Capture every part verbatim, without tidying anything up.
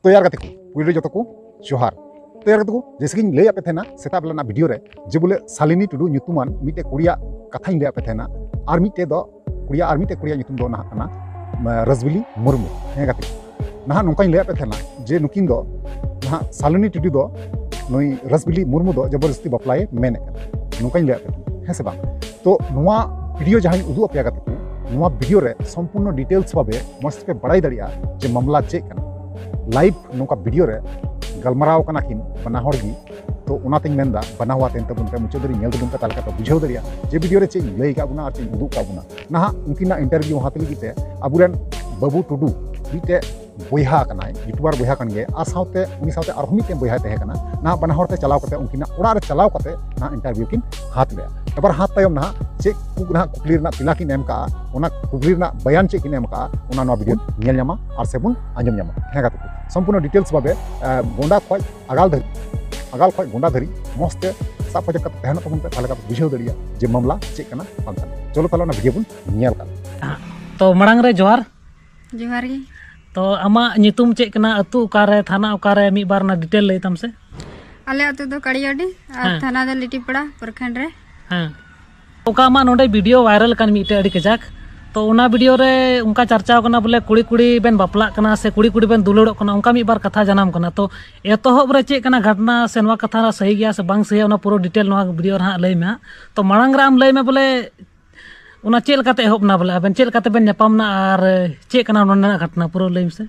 ᱛᱚ ᱭᱟᱨ ᱜᱟᱛᱮ ᱠᱚ, ᱯᱩᱭᱞᱩ ᱡᱚᱛᱚ ᱠᱚ ᱡᱚᱦᱟᱨ᱾ ᱛᱚ ᱭᱟᱨ ᱜᱟᱛᱮ ᱠᱚ, ᱡᱮᱭᱥᱮ ᱠᱤᱧ ᱞᱟᱹᱭᱟᱫ ᱯᱮ ᱛᱟᱦᱮᱱᱟ ᱥᱮᱛᱟᱜ ᱵᱮᱞᱟ ᱨᱮᱱᱟᱜ ᱵᱷᱤᱰᱤᱭᱳ ᱨᱮ, ᱡᱮ ᱵᱚᱞᱮ ᱥᱟᱞᱤᱱᱤ ᱴᱩᱰᱩ ᱧᱩᱛᱩᱢᱟᱱ ᱢᱤᱫᱴᱮᱡ ᱠᱩᱲᱤᱭᱟᱜ ᱠᱟᱛᱷᱟᱧ ᱞᱟᱹᱭᱟᱫ ᱯᱮ ᱛᱟᱦᱮᱱᱟ, ᱟᱨ ᱢᱤᱫᱴᱮᱡ ᱫᱚ ᱠᱩᱲᱤᱭᱟᱜ, ᱟᱨ ᱢᱤᱫᱴᱮᱡ ᱠᱩᱲᱤᱭᱟᱜ ᱧᱩᱛᱩᱢ ᱫᱚ ᱱᱟᱦᱟᱜ ᱠᱟᱱᱟ, ᱢ, ᱨᱟᱥᱵᱤᱞᱤ ᱢᱩᱨᱢᱩ᱾ ᱦᱮᱸ ᱜᱟᱛᱮ ᱠᱚ, ᱱᱟᱦᱟᱜ ᱱᱚᱝᱠᱟᱧ ᱞᱟᱹᱭᱟᱫ ᱯᱮ ᱛᱟᱦᱮᱱᱟ ᱡᱮ ᱱᱩᱠᱤᱱ ᱫᱚ, ᱱᱟᱦᱟᱜ ᱥᱟᱞᱤᱱᱤ ᱴᱩᱰᱩ ᱫᱚ ᱱᱩᱭ ᱨᱟᱥᱵᱤᱞᱤ ᱢᱩᱨᱢᱩ ᱫᱚ ᱡᱚᱵᱚᱨᱡᱚᱥᱛᱤ ᱵᱟᱯᱞᱟᱭᱮ ᱢᱮᱱᱮᱫ ᱠᱟᱱᱟ, ᱱᱚᱝᱠᱟᱧ ᱞᱟᱹᱭᱟᱫ ᱯᱮ ᱛᱟᱦᱮᱱᱟ, ᱦᱮᱸ ᱥᱮ ᱵᱟᱝ? ᱛᱚ ᱱᱚᱣᱟ ᱵᱷᱤᱰᱤᱭᱳ ᱡᱟᱦᱟᱸᱧ ᱩᱫᱩᱜ ᱟᱯᱮᱭᱟ ᱜᱟᱛᱮ ᱠᱚ, ᱱᱚᱣᱟ ᱵᱷᱤᱰᱤᱭᱳ ᱨᱮ ᱥᱚᱢᱯᱩᱨᱱᱚ ᱰᱤᱴᱮᱞᱥ ᱵᱷᱟᱵᱮ ᱢᱚᱡᱽ ᱛᱮᱯᱮ ᱵᱟᱲᱟᱭ ᱫᱟᱲᱮᱭᱟᱜᱼᱟ ᱡᱮ ᱢᱟᱢᱞᱟ ᱪᱮᱫ ᱠᱟᱱᱟ᱾ ᱞᱟᱭᱤᱵᱷ ᱱᱚᱝᱠᱟ ᱵᱷᱤᱰᱤᱭᱳ ᱨᱮ ᱜᱟᱞᱢᱟᱨᱟᱣ ᱠᱟᱱᱟ ᱠᱤᱱ ᱵᱟᱱᱟ ᱦᱚᱲ ᱜᱮ᱾ ᱛᱚ ᱚᱱᱟᱛᱤᱧ ᱢᱮᱱᱫᱟ ᱵᱟᱱᱟ ᱦᱚᱲ ᱛᱟᱦᱮᱱ ᱛᱟᱵᱚᱱ ᱯᱮ, ᱢᱩᱪᱟᱹᱫ ᱫᱷᱟᱹᱨᱤᱡ ᱧᱮᱞ ᱛᱟᱵᱚᱱ ᱯᱮ, ᱛᱟᱦᱞᱮ ᱠᱷᱟᱱ ᱯᱮ ᱵᱩᱡᱷᱟᱹᱣ ᱫᱟᱲᱮᱭᱟᱜᱼᱟ ᱡᱮ ᱵᱷᱤᱰᱤᱭᱳ ᱨᱮ ᱪᱮᱫ ᱤᱧ ᱞᱟᱹᱭ ᱟᱠᱟᱫ ᱵᱚᱱᱟ ᱟᱨ ᱪᱮᱫ ᱤᱧ ᱩᱫᱩᱜ ᱟᱠᱟᱫ ᱵᱚᱱᱟ᱾ ᱱᱟᱦᱟᱜ ᱩᱱᱠᱤᱱᱟᱜ ᱤᱱᱴᱟᱨᱵᱷᱤᱭᱩ ᱦᱟᱛᱟᱣ ᱞᱟᱹᱜᱤᱫ ᱛᱮ ᱟᱵᱚᱨᱮᱱ ᱵᱟᱹᱵᱩ ᱴᱩᱰᱩ ᱢᱤᱫᱴᱮᱡ ᱵᱚᱭᱦᱟ ᱠᱟᱱᱟᱭ, ᱤᱭᱩᱴᱩᱵᱟᱨ ᱵᱚᱭᱦᱟ ᱠᱟᱱ ᱜᱮᱭᱟᱭ, ᱟᱨ ᱥᱟᱶᱛᱮ ᱩᱱᱤ ᱥᱟᱶᱛᱮ ᱟᱨᱦᱚᱸ ᱢᱤᱫᱴᱮᱱ ᱵᱚᱭᱦᱟᱭ ᱛᱟᱦᱮᱸ ᱠᱟᱱᱟ᱾ ᱱᱟᱦᱟᱜ ᱵᱟᱱᱟ ᱦᱚᱲ ᱛᱮ ᱪᱟᱞᱟᱣ ᱠᱟᱛᱮ ᱩᱱᱠᱤᱱᱟᱜ ᱚᱲᱟᱜ ᱨᱮ ᱪᱟᱞᱟᱣ ᱠᱟᱛᱮ ᱱᱟᱦᱟᱜ ᱤᱱᱴᱟᱨᱵᱷᱤᱭᱩ ᱠᱤᱱ ᱦᱟᱛ ᱞᱮᱜᱼᱟ᱾ ᱮᱵᱟᱨ ᱦᱟᱛ ᱛᱟᱭᱚᱢ ᱱᱟᱦᱟᱜ ᱪᱮᱫ ᱠᱚ ᱱᱟᱦᱟᱜ ᱠᱩᱠᱞᱤ ᱨᱮᱱᱟᱜ ᱛᱮᱞᱟ ᱠᱤᱱ ᱮᱢ ᱠᱟᱜᱼᱟ, ᱚᱱᱟ ᱠᱩᱠᱞᱤ ᱨᱮᱱᱟᱜ ᱵᱟᱭᱟᱱ ᱪᱮᱫ ᱠᱤᱱ ᱮᱢ ᱠᱟᱜᱼᱟ, ᱚᱱᱟ ᱱᱚᱣᱟ ᱵᱷᱤᱰᱤᱭᱳ ᱧᱮᱞ ᱧᱟᱢᱟ ᱟᱨ ᱥᱮᱵᱚᱱ ᱟᱸᱡᱚᱢ ᱧᱟᱢᱟ᱾ ᱦᱮᱸ ᱜᱟᱛᱮ ᱠᱚ, ᱥᱚᱢᱯᱩᱨᱱᱚ ᱰᱤᱴᱮᱞᱥ ᱵᱷᱟᱵᱮ, ᱮ, ᱜᱚᱸᱰᱟ ᱠᱷᱚᱡ ᱟᱜᱟᱞ ᱫᱷᱟᱹᱨᱤᱡ, ᱟᱜᱟᱞ ᱠᱷᱚᱡ ᱜᱚᱸᱰᱟ ᱫᱷᱟᱹᱨᱤᱡ ᱢᱚᱡᱽ ᱛᱮ ᱥᱟᱵ ᱯᱟᱡᱟᱣ ᱠᱟᱛᱮ ᱛᱟᱦᱮᱱᱚᱜ ᱛᱟᱵᱚᱱ ᱯᱮ, ᱛᱟᱦᱞᱮ ᱠᱷᱟᱱ ᱯᱮ ᱵᱩᱡᱷᱟᱹᱣ ᱫᱟᱲᱮᱭᱟᱜᱼᱟ ᱡᱮ ᱢᱟᱢᱞᱟ ᱪᱮᱫ ᱠᱟᱱᱟ ᱵᱟᱝ ᱠᱟᱱᱟ᱾ ᱪᱚᱞᱚ ᱛᱟᱦᱞᱮ ᱚᱱᱟ ᱵᱷᱤᱰᱤᱭᱳ ᱵᱚᱱ ᱧᱮᱞ ᱠᱟᱜᱼᱟ᱾ ᱛᱚ ᱢᱟᱲᱟᱝ ᱨᱮ ᱡᱚᱦᱟᱨ᱾ ᱡᱚᱦᱟᱨ ᱜᱮ᱾ ᱛᱚ ᱟᱢᱟᱜ ᱧᱩᱛᱩᱢ ᱪᱮᱫ ᱠᱟᱱᱟ, ᱟᱹᱛᱩ ᱚᱠᱟᱨᱮ, ᱛᱷᱟᱱᱟ ᱚᱠᱟᱨᱮ, ᱢᱤᱫ ᱵᱟᱨ ᱚᱱᱟ ᱰᱤᱴᱮᱞ ᱞᱟᱹᱭ ᱛᱟᱢ ᱥᱮ᱾ ᱟᱞᱮ ᱟᱹᱛᱩ ᱫᱚ ᱠᱟᱲᱤᱭᱟᱰᱤ ᱟᱨ ᱦᱮᱸ᱾ ᱛᱷᱟᱱᱟ ᱫᱚ ᱞᱤᱴᱤᱯᱟᱲᱟ ᱯᱨᱚᱠᱷᱚᱸᱰ ᱨᱮ᱾ ᱦᱮᱸ᱾ ᱚᱠᱟ ᱟᱢᱟᱜ ᱱᱚᱰᱮ ᱵᱷᱤᱰᱤᱭᱳ ᱵᱷᱟᱭᱨᱟᱞ ᱠᱟᱱ ᱢᱤᱫᱴᱮᱡ ᱟᱹᱰᱤ ᱠᱟᱡᱟᱠ, ᱛᱚ ᱚᱱᱟ ᱵᱷᱤᱰᱤᱭᱳ ᱨᱮ ᱚᱱᱠᱟ ᱪᱟᱨᱪᱟᱣ ᱠᱟᱱᱟ ᱵᱚᱞᱮ ᱠᱩᱲᱤ ᱠᱩᱲᱤ ᱵᱮᱱ ᱵᱟᱯᱞᱟᱜ ᱠᱟᱱᱟ ᱥᱮ ᱠᱩᱲᱤ ᱠᱩᱲᱤ ᱵᱮᱱ ᱫᱩᱞᱟᱹᱲᱚᱜ ᱠᱟᱱᱟ, ᱚᱱᱠᱟ ᱢᱤᱫ ᱵᱟᱨ ᱠᱟᱛᱷᱟ ᱡᱟᱱᱟᱢ ᱠᱟᱱᱟ᱾ ᱛᱚ ᱮᱛᱚᱦᱚᱵ ᱨᱮ ᱪᱮᱫ ᱠᱟᱱᱟ ᱜᱷᱚᱴᱱᱟ ᱥᱮ ᱱᱚᱣᱟ ᱠᱟᱛᱷᱟ ᱥᱟᱹᱦᱤ ᱜᱮᱭᱟ ᱥᱮ ᱵᱟᱝ ᱥᱟᱹᱦᱤᱭᱟ, ᱚᱱᱟ ᱯᱩᱨᱟᱹ ᱰᱤᱴᱮᱞ ᱱᱚᱣᱟ ᱵᱷᱤᱰᱤᱭᱳ ᱨᱮ ᱦᱟᱸᱜ ᱞᱟᱹᱭ ᱢᱮ ᱦᱟᱸᱜ᱾ ᱛᱚ ᱢᱟᱲᱟᱝ ᱨᱮ ᱟᱢ ᱞᱟᱹᱭ ᱢᱮ ᱵᱚᱞᱮ ᱚᱱᱟ ᱪᱮᱫ ᱞᱮᱠᱟᱛᱮ ᱮᱦᱚᱵ ᱮᱱᱟ, ᱵᱚᱞᱮ ᱟᱵᱮᱱ ᱪᱮᱫ ᱞᱮᱠᱟᱛᱮ ᱵᱮᱱ ᱧᱟᱯᱟᱢ ᱮᱱᱟ ᱟᱨ ᱪᱮᱫ ᱠᱟᱱᱟ ᱚᱱᱟ ᱨᱮᱱᱟᱜ ᱜᱷᱚᱴᱱᱟ, ᱯᱩᱨᱟᱹ ᱞᱟᱹᱭ ᱢᱮᱥᱮ᱾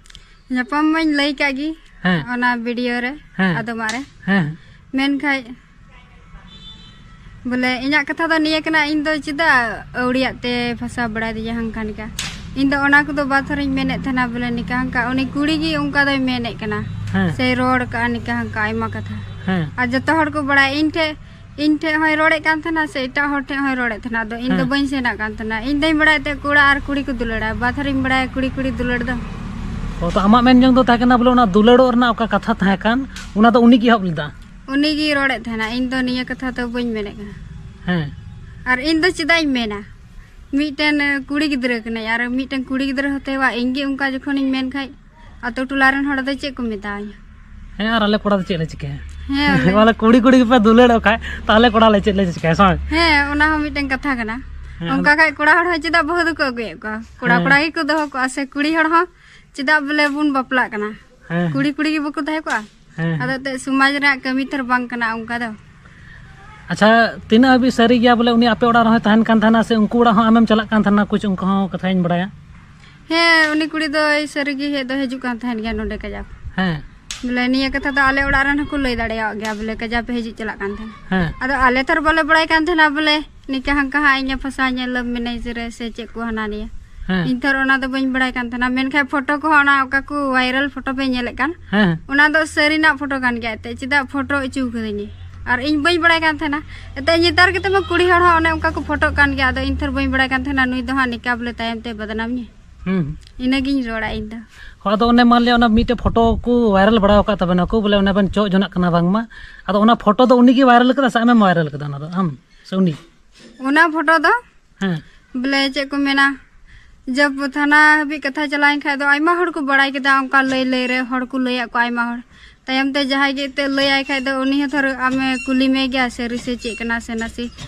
ᱧᱟᱯᱟᱢ ᱢᱟᱧ ᱞᱟᱹᱭ ᱠᱟᱜ ᱜᱮ ᱦᱮᱸ᱾ ᱚᱱᱟ ᱵᱷᱤᱰᱤᱭᱳ ᱨᱮ ᱦᱮᱸ᱾ ᱟᱫᱚᱢᱟᱜ ᱨᱮ᱾ ᱦᱮᱸ᱾ ᱢᱮᱱᱠᱷᱟᱡ ᱵᱚᱞᱮ ᱤᱧᱟᱹᱜ ᱠᱟᱛᱷᱟ ᱫᱚ ᱱᱤᱭᱟᱹ ᱠᱟᱱᱟ, ᱤᱧ ᱫᱚ ᱪᱮᱫᱟᱜ ᱟᱹᱣᱲᱤᱭᱟᱜ ᱛᱮ ᱯᱷᱟᱸᱥᱟᱣ ᱵᱟᱲᱟᱭ ᱫᱤᱧᱟ ᱦᱟᱱᱠᱟ ᱱᱤᱠᱟ᱾ ᱤᱧ ᱫᱚ ᱚᱱᱟ ᱠᱚᱫᱚ ᱵᱟᱫ ᱨᱤᱧ ᱢᱮᱱᱮᱫ ᱛᱟᱦᱮᱱᱟ ᱵᱚᱞᱮ ᱱᱤᱠᱟ ᱦᱟᱱᱠᱟ, ᱩᱱᱤ ᱠᱩᱲᱤ ᱜᱮ ᱚᱱᱠᱟ ᱫᱚᱭ ᱢᱮᱱᱮᱫ ᱠᱟᱱᱟ ᱦᱮᱸ᱾ ᱥᱮ ᱨᱚᱲ ᱠᱟᱜᱼᱟ ᱱᱤᱠᱟ ᱦᱟᱱᱠᱟ ᱟᱭᱢᱟ ᱠᱟᱛᱷᱟ᱾ ᱦᱮᱸ᱾ ᱟᱨ ᱡᱚᱛᱚ ᱦᱚᱲ ᱠᱚ ᱵᱟᱲᱟᱭᱟ ᱤᱧ ᱴᱷᱮᱡ, ᱤᱧ ᱴᱷᱮᱡ ᱦᱚᱸᱭ ᱨᱚᱲᱮᱫ ᱠᱟᱱ ᱛᱟᱦᱮᱱᱟ ᱥᱮ ᱮᱴᱟᱜ ᱦᱚᱲ ᱴᱷᱮᱡ ᱦᱚᱸᱭ ᱨᱚᱲᱮᱫ ᱛᱟᱦᱮᱱᱟ᱾ ᱟᱫᱚ ᱤᱧ ᱫᱚ ᱦᱮᱸ᱾ ᱵᱟᱹᱧ ᱥᱮᱱᱟᱜ ᱠᱟᱱ ᱛᱟᱦᱮᱱᱟ, ᱤᱧ ᱫᱚᱧ ᱵᱟᱲᱟᱭᱮᱫ ᱛᱮ ᱠᱚᱲᱟ ᱟᱨ ᱠᱩᱲᱤ ᱠᱚ ᱫᱩᱞᱟᱹᱲᱟ, ᱵᱟᱫ ᱨᱤᱧ ᱵᱟᱲᱟᱭᱟ ᱠᱩᱲᱤ ᱠᱩᱲᱤ ᱫᱩᱞᱟᱹᱲ ᱫᱚ᱾ ᱚ, ᱛᱚ ᱟᱢᱟᱜ ᱢᱮᱱ ᱡᱚᱝ ᱫᱚ ᱛᱟᱦᱮᱸ ᱠᱟᱱᱟ ᱵᱚᱞᱮ ᱚᱱᱟ ᱫᱩᱞᱟᱹᱲᱚᱜ ᱨᱮᱱᱟᱜ ᱚᱠᱟ ᱠᱟᱛᱷᱟ ᱛᱟᱦᱮᱸ ᱠᱟᱱ, ᱚᱱᱟ ᱫᱚ ᱩᱱᱤ ᱜᱮ ᱮᱦᱚᱵ ᱞᱮᱫᱟ? ᱩᱱᱤ ᱜᱮ ᱨᱚᱲᱮᱫ ᱛᱟᱦᱮᱱᱟ, ᱤᱧ ᱫᱚ ᱱᱤᱭᱟᱹ ᱠᱟᱛᱷᱟ ᱫᱚ ᱵᱟᱹᱧ ᱢᱮᱱᱮᱫ ᱠᱟᱱᱟ᱾ ᱦᱮᱸ᱾ ᱟᱨ ᱤᱧ ᱫᱚ ᱪᱮᱫᱟᱜ ᱤᱧ ᱢᱮᱱᱟ? ᱢᱤᱫᱴᱮᱱ, ᱮ, ᱠᱩᱲᱤ ᱜᱤᱫᱽᱨᱟᱹ ᱠᱟᱱᱟᱭ ᱟᱨ ᱢᱤᱫᱴᱮᱱ ᱠᱩᱲᱤ ᱜᱤᱫᱽᱨᱟᱹ ᱦᱚᱛᱮᱣᱟ ᱤᱧ ᱜᱮ ᱚᱱᱠᱟ ᱡᱚᱠᱷᱚᱱᱤᱧ ᱢᱮᱱ ᱠᱷᱟᱡ, ᱟᱛᱳ ᱴᱚᱞᱟ ᱨᱮᱱ ᱦᱚᱲ ᱫᱚ ᱪᱮᱫ ᱠᱚ ᱢᱮᱛᱟᱣᱟᱧᱟ? ᱦᱮᱸ, ᱟᱨ ᱟᱞᱮ ᱠᱚᱲᱟ ᱫᱚ ᱪᱮᱫ ᱞᱮ ᱪᱤᱠᱟᱹᱭᱟ? ᱦᱮᱸ, ᱚᱱᱮ- ᱵᱚᱞᱮ ᱠᱩᱲᱤ ᱠᱩᱲᱤ ᱜᱮᱯᱮ ᱫᱩᱞᱟᱹᱲᱚᱜ ᱠᱷᱟᱡ, ᱛᱟᱦᱞᱮ ᱠᱚᱲᱟ ᱞᱮ ᱪᱮᱫ ᱞᱮ ᱪᱤᱠᱟᱹᱭᱟ, ᱥᱮ ᱵᱟᱝ? ᱦᱮᱸ, ᱚᱱᱟ ᱦᱚᱸ ᱢᱤᱫᱴᱮᱱ ᱠᱟᱛᱷᱟ ᱠᱟᱱᱟ᱾ ᱦᱮᱸ, ᱚᱱᱠᱟ ᱠᱷᱟᱡ ᱠᱚᱲᱟ ᱦᱚᱲ ᱦᱚᱸ ᱪᱮᱫᱟᱜ ᱵᱟᱹᱦᱩ ᱫᱚᱠᱚ ᱟᱹᱜᱩᱭᱮᱫ ᱠᱚᱣᱟ? ᱠᱚᱲᱟ ᱦᱮᱸ᱾ ᱠᱚᱲᱟ ᱜᱮᱠᱚ ᱫᱚᱦᱚ ᱠᱚᱜᱼᱟ, ᱥᱮ ᱠᱩᱲᱤ ᱦᱚᱲ ᱦᱚᱸ ᱪᱮᱫᱟᱜ ᱵᱚᱞᱮ ᱵᱚᱱ ᱵᱟᱯᱞᱟᱜ ᱠᱟᱱᱟ? ᱦᱮᱸ, ᱠᱩᱲᱤ ᱠᱩᱲᱤ ᱜᱮ ᱵᱟᱠᱚ ᱛᱟᱦᱮᱸ ᱠᱚᱜᱼᱟ? ᱦᱮᱸ᱾ ᱟᱫᱚ ᱮᱱᱛᱮᱫ ᱥᱚᱢᱟᱡᱽ ᱨᱮᱱᱟᱜ ᱠᱟᱹᱢᱤ ᱛᱷᱚᱨ ᱵᱟᱝ ᱠᱟᱱᱟ ᱚᱱᱠᱟ ᱫᱚ᱾ ᱟᱪᱪᱷᱟ, ᱛᱤᱱᱟᱹᱜ ᱦᱟᱹᱵᱤᱡ ᱥᱟᱹᱨᱤ ᱜᱮᱭᱟ ᱵᱚᱞᱮ ᱩᱱᱤ ᱟᱯᱮ ᱚᱲᱟᱜ ᱨᱮᱦᱚᱸᱭ ᱛᱟᱦᱮᱱ ᱠᱟᱱ ᱛᱟᱦᱮᱱᱟ ᱥᱮ ᱩᱱᱠᱩ ᱚᱲᱟᱜ ᱦᱚᱸ ᱟᱢᱮᱢ ᱪᱟᱞᱟᱜ ᱠᱟᱱ ᱛᱟᱦᱮᱱᱟ? ᱠᱩᱪ ᱚᱱᱠᱟ ᱦᱚᱸ ᱠᱟᱛᱷᱟᱧ ᱵᱟᱲᱟᱭᱟ᱾ ᱦᱮᱸ, ᱩᱱᱤ ᱠᱩᱲᱤ ᱫᱚ ᱥᱟᱹᱨᱤ ᱜᱮ ᱦᱮᱡ ᱫᱚ ᱦᱤᱡᱩᱜ ᱠᱟᱱ ᱛᱟᱦᱮᱱ ᱜᱮᱭᱟ ᱱᱚᱰᱮ ᱠᱟᱡᱟᱠ᱾ ᱦᱮᱸ, ᱵᱚᱞᱮ ᱱᱤᱭᱟᱹ ᱠᱟᱛᱷᱟ ᱫᱚ ᱟᱞᱮ ᱚᱲᱟᱜ ᱨᱮᱱ ᱦᱚᱸᱠᱚ ᱞᱟᱹᱭ ᱫᱟᱲᱮᱭᱟᱜ ᱜᱮᱭᱟ, ᱵᱚᱞᱮ ᱠᱟᱡᱟᱠ ᱯᱮ ᱦᱤᱡᱩᱜ ᱪᱟᱞᱟᱜ ᱠᱟᱱ ᱛᱟᱦᱮᱱᱟ᱾ ᱦᱮᱸ, ᱟᱫᱚ ᱟᱞᱮ ᱛᱷᱚᱨ ᱵᱟᱞᱮ ᱵᱟᱲᱟᱭ ᱠᱟᱱ ᱛᱟᱦᱮᱱᱟ ᱵᱚᱞᱮ ᱱᱤᱠᱟ ᱦᱟᱱᱠᱟ ᱦᱟᱸᱜ ᱤᱧᱮ ᱯᱷᱟᱥᱟᱣ ᱧᱮ ᱞᱟᱵᱷ ᱢᱮᱱᱮᱡᱽ ᱨᱮ ᱥᱮ ᱪᱮᱫ ᱠᱚ ᱦᱟᱱᱟ ᱱᱤᱭᱟᱹ᱾ ᱦᱮᱸ, ᱤᱧ ᱛᱷᱚᱨ ᱚᱱᱟ ᱫᱚ ᱵᱟᱹᱧ ᱵᱟᱲᱟᱭ ᱠᱟᱱ ᱛᱟᱦᱮᱱᱟ, ᱢᱮᱱᱠᱷᱟᱱ ᱯᱷᱳᱴᱳ ᱠᱚᱦᱚᱸ ᱚᱱᱟ ᱚᱠᱟ ᱠᱚ ᱵᱷᱟᱭᱨᱟᱞ ᱯᱷᱳᱴᱳ ᱯᱮ ᱧᱮᱞᱮᱫ ᱠᱟᱱ, ᱦᱮᱸ, ᱚᱱᱟ ᱫᱚ ᱥᱟᱹᱨᱤᱱᱟᱜ ᱯᱷᱳᱴᱳ ᱠᱟᱱ ᱜᱮᱭᱟ᱾ ᱮᱱᱛᱮᱫ ᱪᱮᱫᱟᱜ ᱯᱷᱳᱴᱳ ᱦᱚᱪᱚ ᱠᱟᱹᱫᱤᱧᱟ, ᱟᱨ ᱤᱧ ᱵᱟᱹᱧ ᱵᱟᱲᱟᱭ ᱠᱟᱱ ᱛᱟᱦᱮᱱᱟ᱾ ᱮᱱᱛᱮᱫ ᱱᱮᱛᱟᱨ ᱠᱟᱛᱮ ᱢᱟ ᱠᱩᱲᱤ ᱦᱚᱲ ᱦᱚᱸ ᱚᱱᱮ ᱚᱱᱠᱟ ᱠᱚ ᱯᱷᱳᱴᱳᱜ ᱠᱟᱱ ᱜᱮᱭᱟ, ᱟᱫᱚ ᱤᱧ ᱛᱷᱚᱨ ᱵᱟᱹᱧ ᱵᱟᱲᱟᱭ ᱠᱟᱱ ᱛᱟᱦᱮᱱᱟ ᱱᱩᱭ ᱫᱚ ᱦᱟᱸᱜ ᱱᱤᱠᱟ ᱵᱚᱞᱮ ᱛᱟᱭᱚᱢ ᱛᱮ ᱵᱟᱫᱱᱟᱢ ᱧᱮ᱾ ᱦᱩᱸ᱾ ᱤᱱᱟᱹᱜᱤᱧ ᱨᱚᱲᱟ ᱤᱧ ᱫᱚ᱾ ᱦᱚᱸ, ᱟᱫᱚ ᱚᱱᱮ ᱢᱟᱱ ᱞᱤᱭᱟ ᱚᱱᱟ ᱢᱤᱫᱴᱮᱡ ᱯᱷᱳᱴᱳ ᱠᱚ ᱵᱷᱟᱭᱨᱟᱞ ᱵᱟᱲᱟ ᱟᱠᱟᱫ ᱛᱟᱵᱮᱱᱟ ᱠᱚ, ᱵᱚᱞᱮ ᱚᱱᱟ ᱵᱮᱱ ᱪᱚᱜ ᱡᱚᱱᱟᱜ ᱠᱟᱱᱟ ᱵᱟᱝᱢᱟ, ᱟᱫᱚ ᱚᱱᱟ ᱯᱷᱳᱴᱳ ᱫᱚ ᱩᱱᱤ ᱜᱮ ᱵᱷᱟᱭᱨᱟᱞ ᱠᱟᱫᱟ ᱥᱮ ᱟᱢᱮᱢ ᱵᱷᱟᱭᱨᱟᱞ ᱠᱟᱫᱟ ᱚᱱᱟ ᱫᱚ, ᱟᱢ ᱥᱮ ᱩᱱᱤ? ᱚᱱᱟ ᱯᱷᱳᱴᱳ ᱫᱚ ᱦᱮᱸ, ᱵᱚᱞᱮ ᱪᱮᱫ ᱠᱚ ᱢᱮᱱᱟ, ᱡᱚᱵ ᱛᱷᱟᱱᱟ ᱦᱟᱹᱵᱤᱡ ᱠᱟᱛᱷᱟ ᱪᱟᱞᱟᱣᱮᱱ ᱠᱷᱟᱡ ᱫᱚ ᱟᱭᱢᱟ ᱦᱚᱲ ᱠᱚ ᱵᱟᱲᱟᱭ ᱠᱮᱫᱟ, ᱚᱱᱠᱟ ᱞᱟᱹᱭ ᱞᱟᱹᱭ ᱨᱮ ᱦᱚᱲ ᱠᱚ ᱞᱟᱹᱭᱟᱫ ᱠᱚᱣᱟ ᱟᱭᱢᱟ ᱦᱚᱲ᱾ ᱛᱟᱭᱚᱢ ᱛᱮ ᱡᱟᱦᱟᱸᱭ ᱜᱮ ᱮᱱᱛᱮᱫ ᱞᱟᱹᱭᱟᱭ ᱠᱷᱟᱡ ᱫᱚ ᱩᱱᱤ ᱦᱚᱸ ᱛᱷᱚᱨ ᱟᱢᱮ ᱠᱩᱞᱤ ᱢᱮ ᱜᱮᱭᱟ ᱥᱟᱹᱨᱤ ᱥᱮ ᱪᱮᱫ ᱠᱟᱱᱟ ᱥᱮ ᱱᱟᱥᱮ᱾